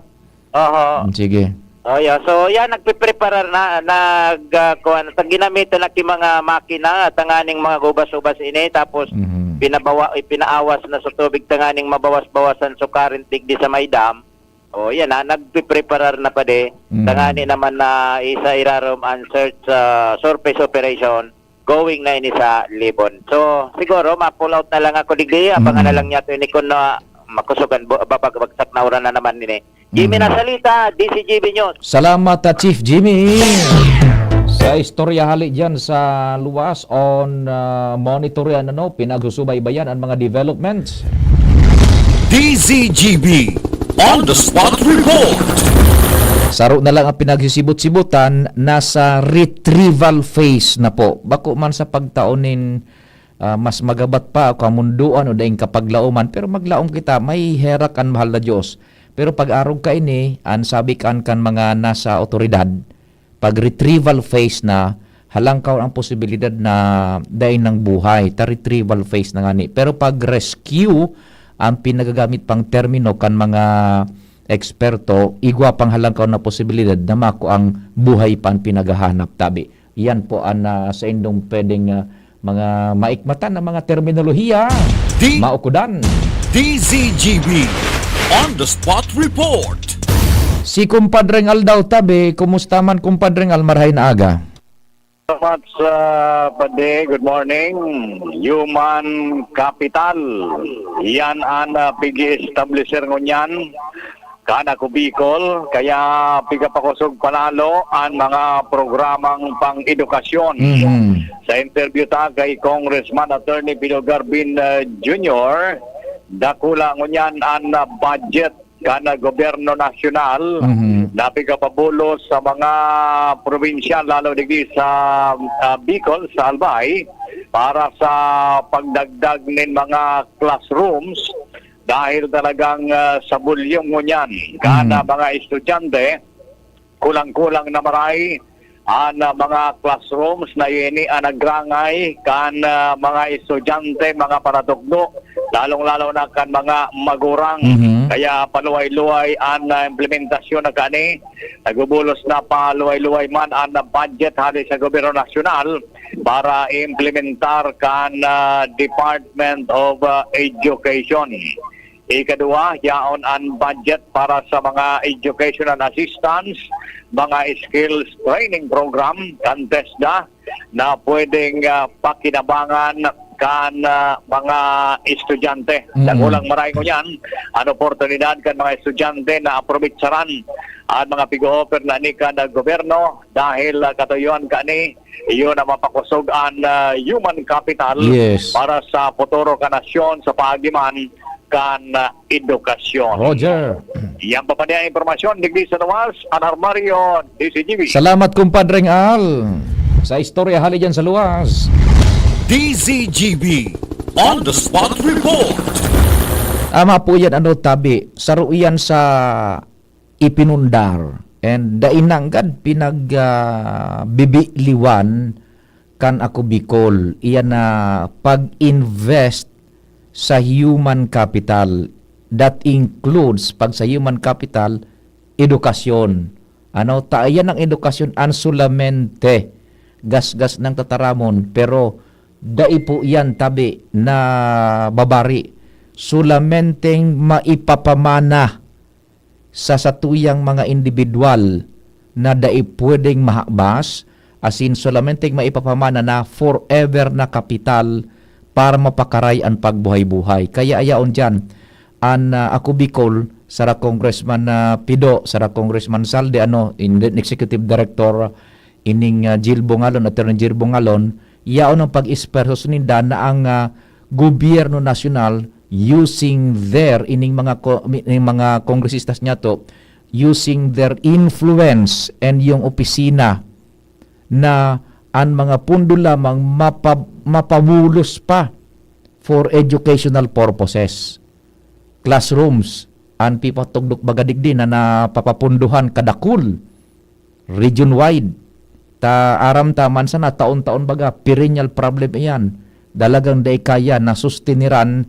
Oho. Mm, sige. Oh, yeah. So, yan, nagpipreparar na, nag, ah, kuwan, sa ginamitan na ki mga makina, tanganing mga gubas-ubas ini, tapos Mhm. pinabawa-, ipinaawas na sa tubig, tanganing mabawas-bawasan so current digdi sa may dam. Oh, yan, ah, nagpipreparar na padi. Mm. Tangani naman na isa irarom ang search, ah, surface operation. Going na ini sa Libon. So, siguro, ma-pull out na lang ako digdi. Abangan na Mm. lang niya to ini kung na makusugan, bu-, babag-, bagsak na uran na naman ini. Jimmy Mm. Nasalita, D Z G B News. Salamat, ah, Chief Jimmy. Sa istorya hali dyan sa luwas on, ah, monitor yan, ano, pinagsusubaybayan ang mga developments. D Z G B on the spot report. Saro na lang ang pinagsisibot-sibutan, nasa retrieval phase na po. Bako man sa pagtao nin, ah, mas magabat pa o kamundoan o daing kapaglauman, pero maglaom kita, may herak an mahal na Dios. Pero pag-arog kaini, an sabi kan, kan mga nasa awtoridad, pag retrieval phase na, halangkaw ang posibilidad na dai nang buhay, ta retrieval phase na ngani. Pero pag rescue, ang pinagagamit pang termino kan mga eksperto, igwa pang halangkaw na posibilidad na makuang buhay pa ang pinaghahanap tabi. Yan po ang, ah, saindong pwedeng, ah, mga maikmatan na mga terminolohiya, Di- maukudan. D Z G B on the spot report. Si Kumpadreng Al daw tabi, kumusta man, Kumpadreng Al? Marahay na aga. So much, uh, Padi. Good morning. Human capital. Yan ang, uh, pig-i-establisher ngunyan. kan Ako Bicol, kaya pigapakosog panalo an mga programang pang-edukasyon. Mhm. Sa interview ta kay Congressman Attorney Pido Garbin, uh, Junior, dakula ngunyan an, uh, budget kan, uh, gobyerno nasyonal Mhm. na pigapabulos sa mga probinsyal, lalo digdi sa, uh, Bicol, sa Albay, para sa pagdagdag nin mga classrooms dahil talagang, ah, sa volume ngunyan kan, Mm. ah, mga estudyante, kulang-kulang na maray an, ah, mga classrooms na ini an nagrangay kan, ah, mga estudyante, mga paratukdo, lalong-lalo na kan mga magurang. Mhm. Kaya paluway-luway an, ah, implementasyon na kani. Nagbubulos na paluway-luway man an budget hali sa gobyerno nasyonal para implementar kan, ah, Department of, ah, Education. Ikaduwa, yaon an budget para sa mga educational assistance, mga skills training program, kan TESDA, na pwedeng, ah, pakinabangan kan, ah, mga estudyante. Mm. Dakulang maray ngunyan an oportunidad kan mga estudyante na aprobetsaran an mga pig-o-offer na ni kan gobyerno dahil, ah, katuyohan kani, iyon ang mapakosog an, ah, human capital Yes. para sa futuro kan nasyon sa paagiman kan, ah, edukasyon. Roger. Yan pa pa niya impormasyon, digdi sa luwas, an Armario, D Z G B. Salamat, Kumpadreng Al, sa istorya hali dyan sa luwas. D Z G B On the Spot Report. Ama po yan, ano, tabi. Saro yan sa ipinundar. And dai nanggad pinag, ah, bibiliwan kan Ako Bicol. Iyan na pag-invest sa human capital. That includes, pag sa human capital, edukasyon. Ano, ta, iyan ang edukasyon, an solamente gasgas ng tataramon, pero dai po iyan tabi na babari. Solamenteng maipapamana sa satuyang mga indibidwal na dai pwedeng mahabas, asin solamenteng maipapamana na forever na kapital para mapakaray an pagbuhay-buhay. Kaya ayaon diyan, an, ah, Ako Bicol, sara Congressman, ah, Pido, sara Congressman Saldi, ano, in-, executive director, ining, ah, Jil Bongalon, Attorney Jil Bongalon, yaon ang pag-espersos ninda na ang, ah, gobyerno nasyonal using their, ining mga ko-, ining mga kongresistas niya to, using their influence and yung opisina na an mga pundo lamang mapa-, mapabulos pa for educational purposes. Classrooms, an pipatugdok baga digdi na napapapunduhan kadakul, region-wide. Ta, aram ta man sana, taon-taon baga, perennial problem iyan. Dalagang dai kaya na sustiniran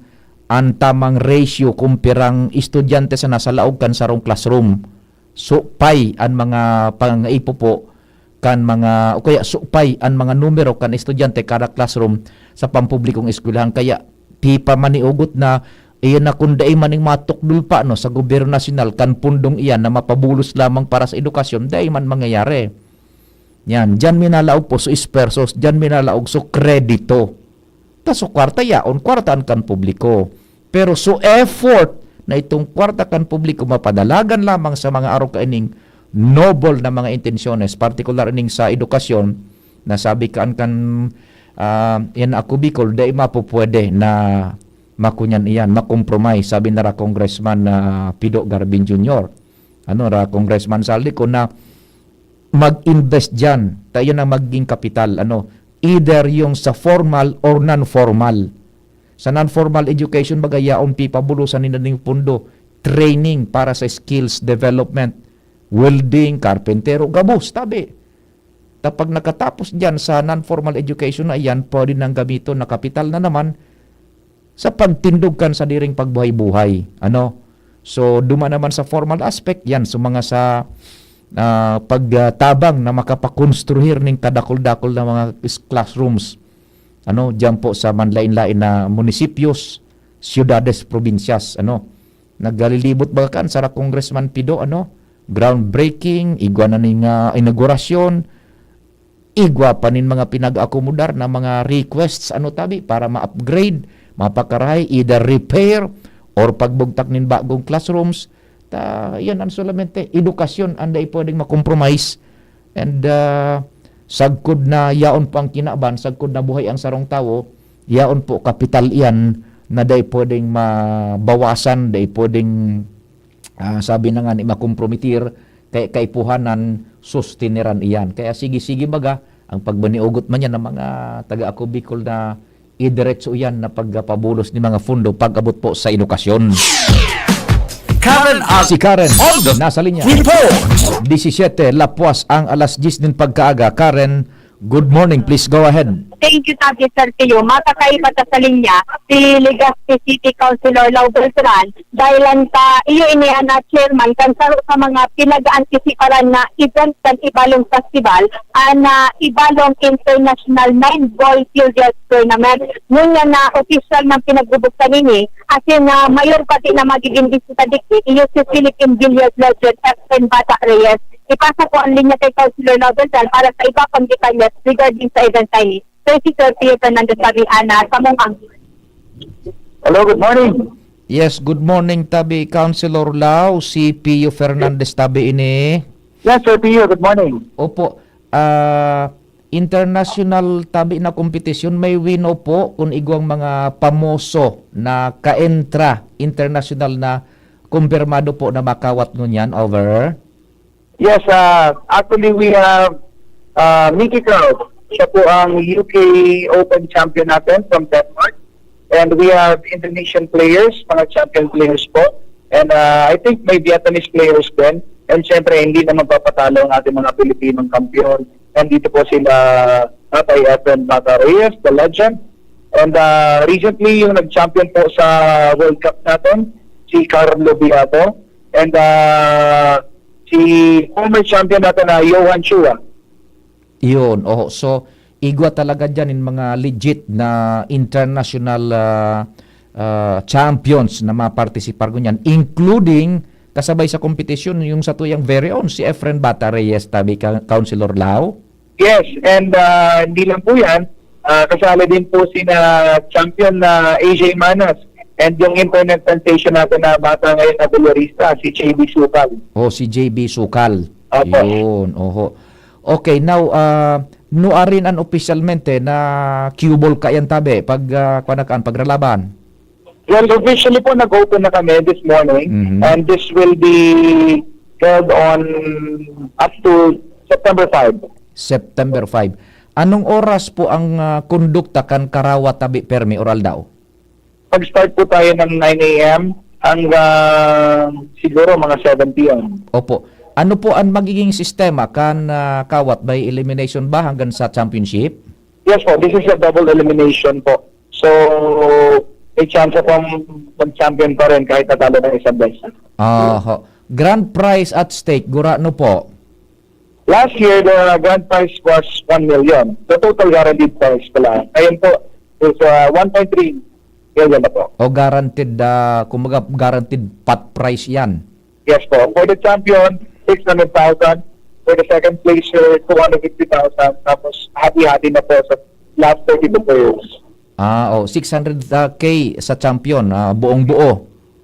an tamang ratio kung pirang estudyante sana sa laog kan sarong classroom. Supay an mga pangaipo po kan mga, o kaya supay an mga numero kan estudyante kada classroom sa pampublikong eskwelahan. Kaya pipamaniugot na, iyan na kung dai man ning matukdol pa, no, sa gobyerno nasyonal kan pundong iyan na mapabulos lamang para sa edukasyon, dai man mangyayari. Yan, diyan minalaog po so esfuerzos, diyan minalaog so kredito. Ta so kwarta yaon, kwarta an kan publiko. Pero so effort na itong kwarta kan publiko mapadalagan lamang sa mga arog kaining noble na mga intensyones, partikular ining sa edukasyon, na sabi kaan kan, ah, yan ako Bicol, dai mapupwede na makunyan iyan, makompromise, sabi na ra Congressman, ah, Pido Garbin Junior. Ano ra, Congressman Saldi, ko na mag-invest diyan. Ta iyan ang magiging kapital, ano, either yung sa formal or non-formal. Sa non-formal education, baga yaon pipabulosan ninda ning pundo, training para sa skills development, welding, karpentero, gabos, tabi. Ta pag nakatapos diyan sa non-formal education na iyan, pwede nang gamiton na kapital na naman sa pagtindog kan sadiring pagbuhay-buhay. Ano? So, duman naman sa formal aspect, yan, so mga sa, ah, pagtabang na makapakonstruhir ning kadakul-dakul na mga is-, classrooms. Ano, diyan po sa manlain-lain na munisipios, siyudades, probinsyas, ano. Naglalilibot baga kan sara Congressman Pido, ano, groundbreaking, igwa na ning, ah, inaugurasyon, igwa pa nin mga pinag-akomodar na mga requests, ano tabi, para ma-upgrade, mapakaray, either repair or pagbugtak nin bagong classrooms. Ta, yan ang solamente, edukasyon ang dai pwedeng ma-compromise. And, ah, sagkod na yaon po ang kinaban, sagkod na buhay ang sarong tawo, yaon po kapital iyan na dai pwedeng mabawasan, dai pwedeng, ah, sabi na nga ni makompromitir, kay kaipuhanan, sustineran iyan. Kaya sige-sige baga, ang pagmaniugot man yan ng mga taga Ako Bicol na idiretso iyan na pagpabulos ni mga fundo pag-abot po sa edukasyon. Karen Ar- Si Karen, on the nasa linya. Report. Disisiyete, lapwas ang alas diyes nin pagkaaga. Karen, good morning. Please go ahead. Thank you, Tabi Sergio. Makakaiba ta sa linya, si Legazpi City Councilor Lau Beltran, dahil lang ta, iyo ini ang, ah, chairman, kan saro sa mga pinag-aantisiparan na event kan Ibalong Festival, ang, ah, Ibalong International Nine Ball Billiards Tournament. Ngunyan na opisyal nang pinagbubuksan ini, asin na mayor pati na magiging bisita digdi, iyo si Philippine Billiard Legend Efren Bata Reyes. Ipasa ko ang linya kay Councilor Nobel Dal para sa iba pang detalye regarding sa event na ini. Kay si Sir Pio Fernandez Sabiana sa Mungang. Hello, good morning. Yes, good morning, Tabi Councilor Lau. Si Pio Fernandez Tabi ini. Yes, Sir Pio, good morning. Opo. Ah, international tabi na kompetisyon, may wino po kun igwang mga pamoso na kaentra international na kumpirmado po na makawat ngunyan over? Yes, ah, actually, we have, ah, Mickey Kraus. Siya po ang U K Open champion natin from Denmark. And we have Indonesian players, mga champion players po. And, ah, I think may Vietnamese players din. And syempre, hindi na magpapatalo ang ating mga Pilipinong kampiyon. And dito po sila, Tatay Efren Bata Reyes, the legend. And, ah, recently, yung nag-champion po sa World Cup natin, si Carlo Biato. And, ah, si former champion natin na Johan Chua. Yun, oho. So, igwa talaga dyan yung mga legit na international, ah, ah, champions na mapartisipar ngunyan, including kasabay sa kompetisyon yung sa tuyang very own, si Efren Bata Reyes, tabi ka, Councilor Lau. Yes, and, ah, hindi lang po yan, ah, kasali din po sina champion na A J Manas and yung internet sensation natin na bata ngayon na bilyarista, si J B Sukal. Oh, si J B Sukal. Opo. Yun, oho. Okay, now, ah, nuarin an opisyalmente na cue ball ka yan, tabi, pag, ah, kwan na kaan, pagralaban? Well, officially po, nag-open na kami this morning, Mhm. and this will be held on up to September five. September five. Anong oras po ang, ah, kondukta kan Karawa Tabi Permi or Aldaw? Mag-start po tayo ng nine A M hanggang siguro mga seven P M. Opo. Ano po ang magiging sistema kan, ah, kawat by elimination ba hanggang sa championship? Yes po, this is a double elimination po. So, may chance pong mag-champion pa rin kahit natalo ng isang beses. Oho. Grand prize at stake, gurano po? Last year, the grand prize was one million. The total guaranteed prize pala. Ngayon po, is, uh, one point three million na po. O guaranteed, ah, kumbaga, guaranteed pot prize yan. Yes po. For the champion, six hundred thousand. For the second placer, two hundred fifty thousand. Tapos, hati-hati na po sa last thirty-two players. Ah, oh, six hundred K sa champion, ah, buong-buo.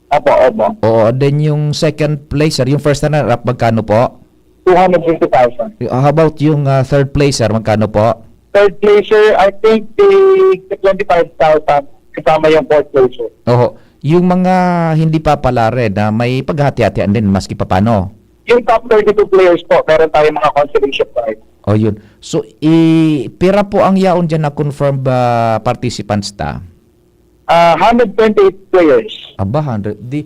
Opo, opo. Oo, then yung second placer, yung first runner-up, magkano po? Two hundred fifty thousand. Y-, how about yung, ah, third placer, magkano po? Third placer, I think, the twenty-five thousand, kasama yung fourth placer. Oho. Yung mga hindi papalare na may paghati-hatian din, maski papano? Yung top thirty-two players po, meron tayong mga consolation prize. Oh, yun. So, i-, pira po ang yaon dyan na confirmed, ah, participants ta? Ah, hundred twenty-eight players. Aba, hundred. Di,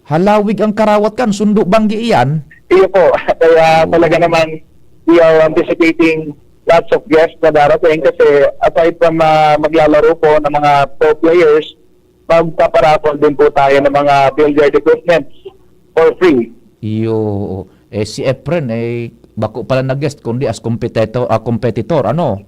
halawig ang karawat kan, sundo banggi iyan. Iyo po. Kaya Oo. talaga naman, we are anticipating lots of guests na darating kasi aside from, ah, maglalaro po ng mga pro players, magpaparaffle din po tayo ng mga billiard equipments for free. Iyo. Eh, si Efren, eh, bako pala na guest, kundi as competitor, ah, competitor, ano?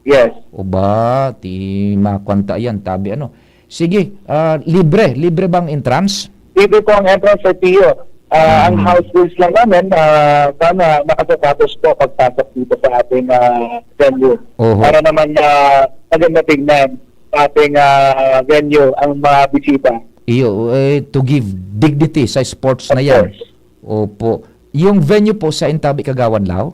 Yes. O ba, ti makwanta yan, tabi ano. Sige, ah, libre, libre bang entrance? Libre po ang entrance, Sir Pio. Ah, ang Mm. house rules lang namin, ah, sana makasapatos po pagpasok dito sa ating, ah, venue. Oho. Para naman, ah, maganda tignan sa ating, ah, venue ang mga bisita. Iyo, eh, to give dignity sa sports Of na yan. course. Opo. Yung venue po, sa Intabi, Kagawan, Lao?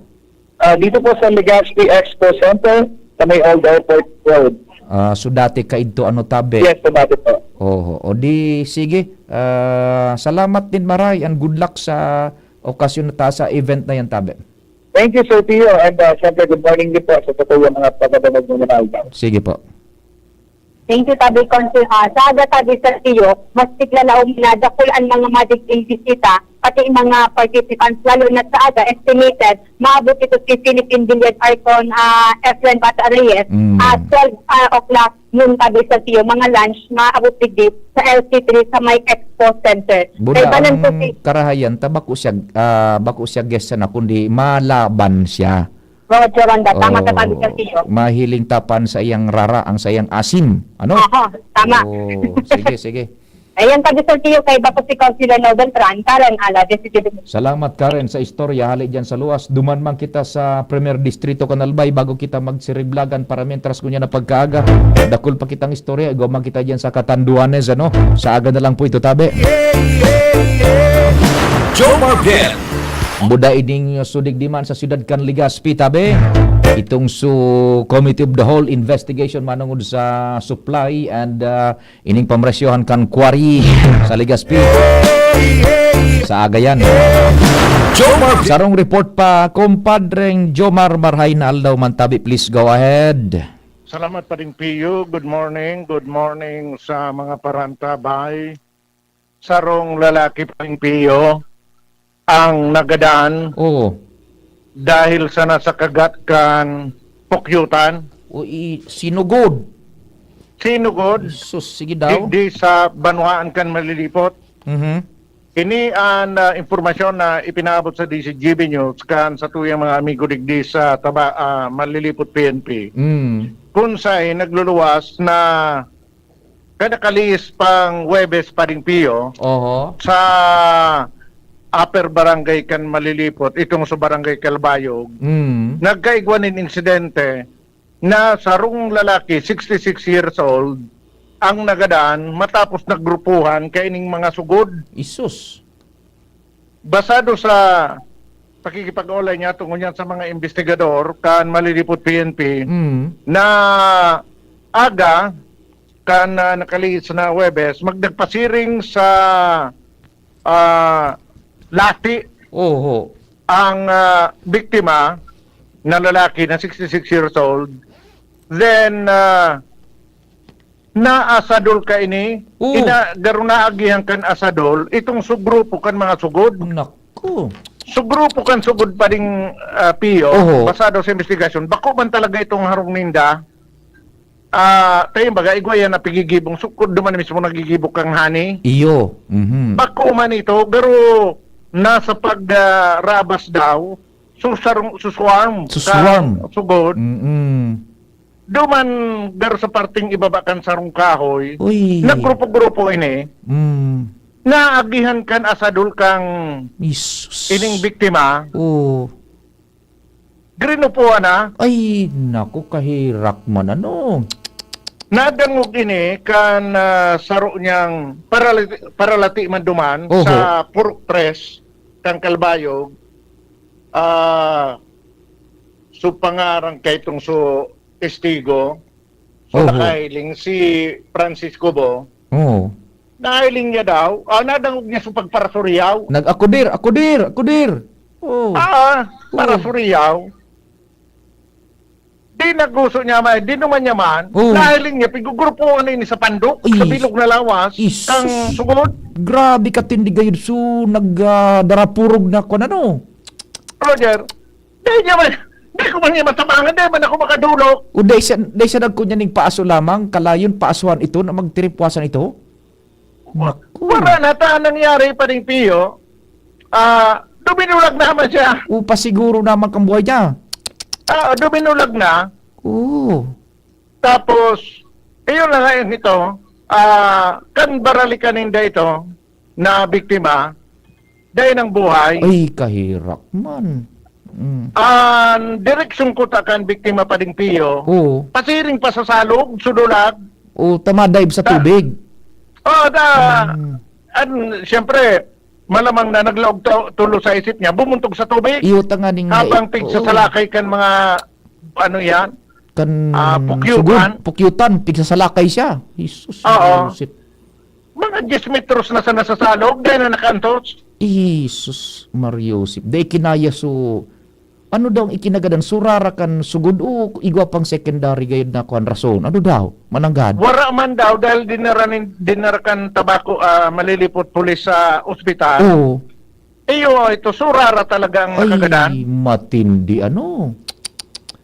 Ah, dito po sa Legazpi Expo Center, sa may Old Airport Road. Ah, so dati kaidto ano tabi? Yes, po, dati po. Oho. O di, sige. Ah, salamat din, Maray, and good luck sa okasyon na ta sa event na yan, tabi. Thank you, Sir Pio. And uh, syempre, good morning din po sa totoo yung mga pagkabagag ng mga aldaw. Sige po. Thank you, tabi Consul. Ah, sa aga, tabi Sir Pio, mas tigla na uminadakul ang mga madigding bisita, pati mga participants, lalo na sa aga, estimated, maabot ito si Philippine Billiard Icon ah, Efren Bata Reyes, Mm. ah, twelve ah, o'clock noon, tabi Sir Pio, mga lunch, maabot digdi sa L C three sa may Expo Center. Buda Kaibanan po ang si karahayan, ta bako siya, ah, bako siya guest sana, kundi malaban siya. Roger Ronda. Tama ka, Oh, tabi Sir Pio. Mahiling tapan sa iyang rara ang sa iyang asim. Ano? Aha, tama. Oh, sige, sige. Ayan, tabi Sir Pio, kay bako si Councilor Nobel Tran, Karen Ala, Deputy Director. Salamat, Karen, sa istorya. Hali dyan sa luwas. Duman man kita sa Premier Distrito, Kanalbay, bago kita magsiriblagan para mientras kunya na pagkaaga. Dakul pa kitang istorya. Igwa man kita dyan sa Catanduanes, ano? Sa aga na lang po ito, tabi. Jomar Bell. Buda ining sudig diman sa siyudad kan Legazpi, tabi. Itong su Committee of the Whole investigation manungod sa supply and ah, ining pamresyohan kan quarry sa Legazpi. Sa aga yan. Jomar Bell. Sarong report pa, kumpadreng Jomar, marhay na aldaw man tabi. Please go ahead. Salamat, Pading Pio. Good morning. Good morning sa mga parantabay. Sarong lalaki, Pading Pio, ang nagadan Oo. dahil sa nasa kagat kan pukyutan. O i sinugod. Sinugod, Sus, sige daw. digdi sa banwaan kan Malilipot. Mhm. Ini an ah, impormasyon na ipinaabot sa D Z G B News kan satuyang mga amigo digdi sa Taba, ah, Malilipot P N P. Mm. Kun saan nagluluwas na kada kalihis pang Huwebes, Pading Pio, Oho. sa upper barangay kan Malilipot, itong sa barangay Calbayog, Mm. nagkaigwa nin insidente na sarong lalaki, sixty-six years old, ang nagadan matapos naggrupuhan kaining mga sugod. Isus. Basado sa pakikipag-olay niya tungod niyan sa mga investigador kan Malilipot P N P, Mm. na aga kan ah, nakalihis na Huwebes, magdagpasiring sa ah, lati Oho. ang ah, biktima na lalaki na sixty-six years old. Then, ah, naasadol ka ini, Oo. ina, garo naagihan kan asadol, itong sugrupo kan mga sugod. Naku. Sugrupo kan sugod, Pading ah, Pio, Oho. basado sa investigasyon, bako man talaga itong harong ninda. Ah, tayo baga, igwa yan na pigigibong sukod, duman mismo nagigibok kang honey. Iyo. Mhm. Bako man ito, pero nasa pagrabas daw, susarong, suswarm. Suswarm. Kang sugod. Mm. Duman, garo sa parting ibaba kan sarong kahoy. Uy. Nagrupo-grupo ini. Mm. Naagihan kan asadol kang Isus. ining biktima. Oh. Grinupuan na. Ay, naku, kahirak man, ano? Nadangog ini kan ah, saro niyang paralati, paralati man duman Oho. sa Purok Tres, kan Calbayog. Ah, so pangaran kay itong so testigo. So Oho. nakahiling si Francisco Bo. Oo. Nahiling niya daw, ah, nadangog niya sa pagparasuriyaw. Nag-akudir, akudir, akudir. Oh. Ah, Oo. parasuriyaw. Di naguso niya man, di naman niya man, Oo. nahiling niya, pigugrupuhan na ini sa pandok, Ay. sa bilog na lawas, Isus. kang sugod. Grabe katindi gayud. So, nagdarapurog na ko na, no? Roger, di niya man, di ko man niya matabangan, di man ako makadulok. O, dahil siya, dahil siya nagkunya ning paaso lamang, kalayon, paasuhan ito, na magtiripwasan ito? Naku. Wala na ta nangyari, Pading Pio. Ah, duminulag naman siya. O, pasiguro naman kang buhay niya. Ah, duminulag na. Oo. Tapos, iyon na nga yun ito. Ah, kan baralikan ninda ito na biktima, dahil ng buhay. Ay, kahirak man. Mm. Ang direksyon ko ta kan biktima, Pading Pio, Oo. pasiring pa sa salog, sudulag. O, tama, dive sa tubig. Oh, da, Mm. an, siyempre, malamang na naglaog to, tulo sa isip niya, bumuntog sa tubig. Iyo tanganing hai-, Habang oo. Pigsasalakay kan mga, ano yan, Kan ah, pukyutan. Sugod, pukyutan, pigsasalakay siya. Jesus, Oo. Mariosip. Mga diyes metros na sa nasasalog, dahil na nakaantos. Jesus, Mariosip. Dahil kinaya so, ano daw ang ikinagadan? Surara kan sugod o igwa pang secondary gayod na kuan rason? Ano daw? Mananggad? Wara man daw dahil dinara, nin, dinara kan tabako, ah, malilipot pulis sa ospital. Oo. Iyo, ito, surara talaga ang Ay, nakagadan. Matindi, ano?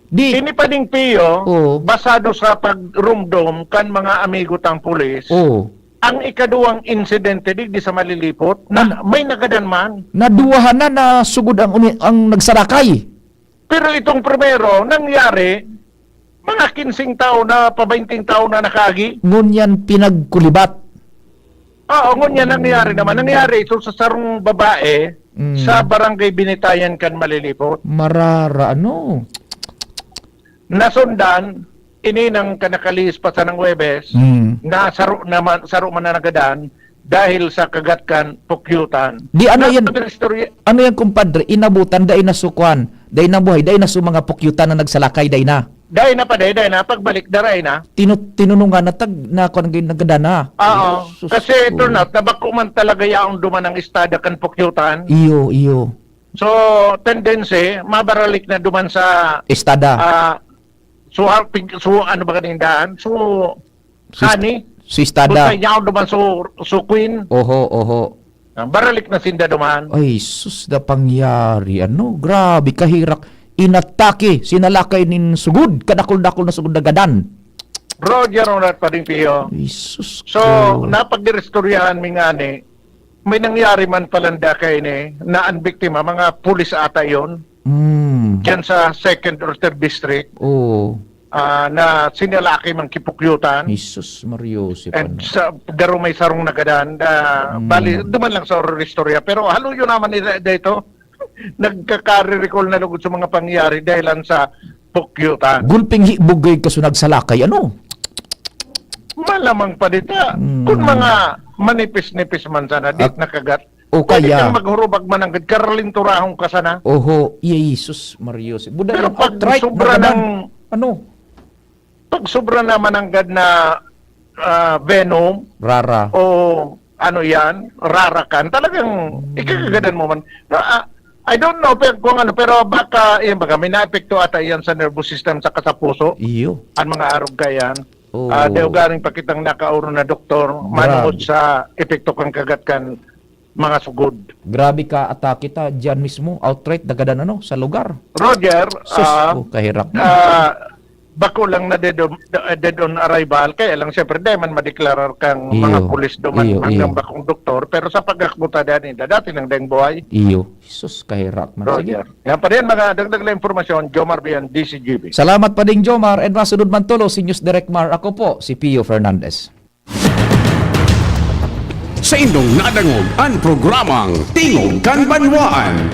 Di Ini pa ding Pio, Oo. Basado sa pagrumdom kan mga amigo tang pulis, Oo. Ang ikaduwang insidente digdi sa Malilipot, na An- may nagadan man. Naduwahan na, na sugod ang uni-, ang nagsarakay. Pero itong primero, nangyari, mga kinseng taon na, pa bainting taon na nakaagi. Ngunyan pinagkulibat. Oo, ngunyan nangyari naman. Nangyari ito sa sarong babae Mm. sa barangay Binitayan kan Malilipot. Marara, ano? Nasundan, ini nang kanakalihis pa sanang Huwebes, Mm. na saro naman, saro man na nagadan dahil sa kagat kan pukyutan. Di ano yan? Napag-istorya- Ano yan, kumpadre? Inabutan, dai na su kwan, dai na buhay, dai na su mga pukyutan na nagsalakay, dai na. Dai na pa, dai, dai na. Pagbalik, daray na. Tinu-, tinunungan na tag-, na kwan, nagadan na. Oo. Sus Kasi ko. Turn out, nabako man talaga yaon duman ang estada kan pukyutan. Iyo, iyo. So, tendency, mabaralik na duman sa Estada. Ah, so, ah, pig-, so, ano ba kaning daan? So, Sus-, Honey? Su estada. Kung sa inyaon duman so, so Queen. Oho, oho. Ah, baralik na sinda duman. Ay, sus, da pangyari. Ano? Grabe, kahirak. Inatake, sinalakay nin sugod. Kadakol-dakol na sugod nagadan. Roger, Ronald, Pading Pio. Ay, sus So, ko. Napag-iristoryahan mi ngani, may nangyari man palanda kaini na ang biktima, mga pulis ata yon. Mm. Diyan sa second or third district, Oo. ah, na sinalakay man kipukyutan. Jesus, Mariosip, And ano? Sa garo may sarong nagadan, ah, Mm. Bali, duman lang sa oral istorya. Pero haluyo naman nila dito, nagkakare-recall na lugod sa mga pangyayari dahil lang sa pukyutan. Gulping hibog gayud kaso nagsalakay, ano? Malamang pa dita. Mm. Kung mga manipis-nipis man sana, di Ak-, nakagat. O Pwede kaya kang maghurubag mananggad, karalinturahon ka sana. Oho, Jesus, Mariosip. Buda Pero yung pag outright sobra nagadan. Ng, Ano? Pag sobra naman nanggad na, ah, venom, Rara. O ano yan, rarakan, talagang Hmm. ikakagadan mo man. No, ah, I don't know pero kung ano, pero baka, yun baga, may naepekto ata yan sa nervous system saka sa puso. Iyo. Ang mga arog ka yan. Oo. Ah, deo ganing pakitang nakauro na doktor, Grabe. Manungod sa epekto kang kagat kan mga sugod. Grabe ka atake ta, diyan mismo, outright, nagadan ano, sa lugar. Roger, Sus, ah, oh, kahirak na. Ah, bako lang na dead on, dead on arrival, kaya lang siyempre, di man madeklarar kang Iyo. mga pulis duman Iyo, hanggang iyo. Bakong doktor, pero sa pag-akbuta dyan, dati nang dayang buhay. Iyo. Sus, kahirak man. Sige. Roger. Yan pa rin, mga dagdag na impormasyon, Jomar Bian, D C G B. Salamat pa ding Jomar, and masunod man tulo si News Direct Mar. Ako po, si Pio Fernandez. Sa indong nadangog an programang Tingog kan Banwaan,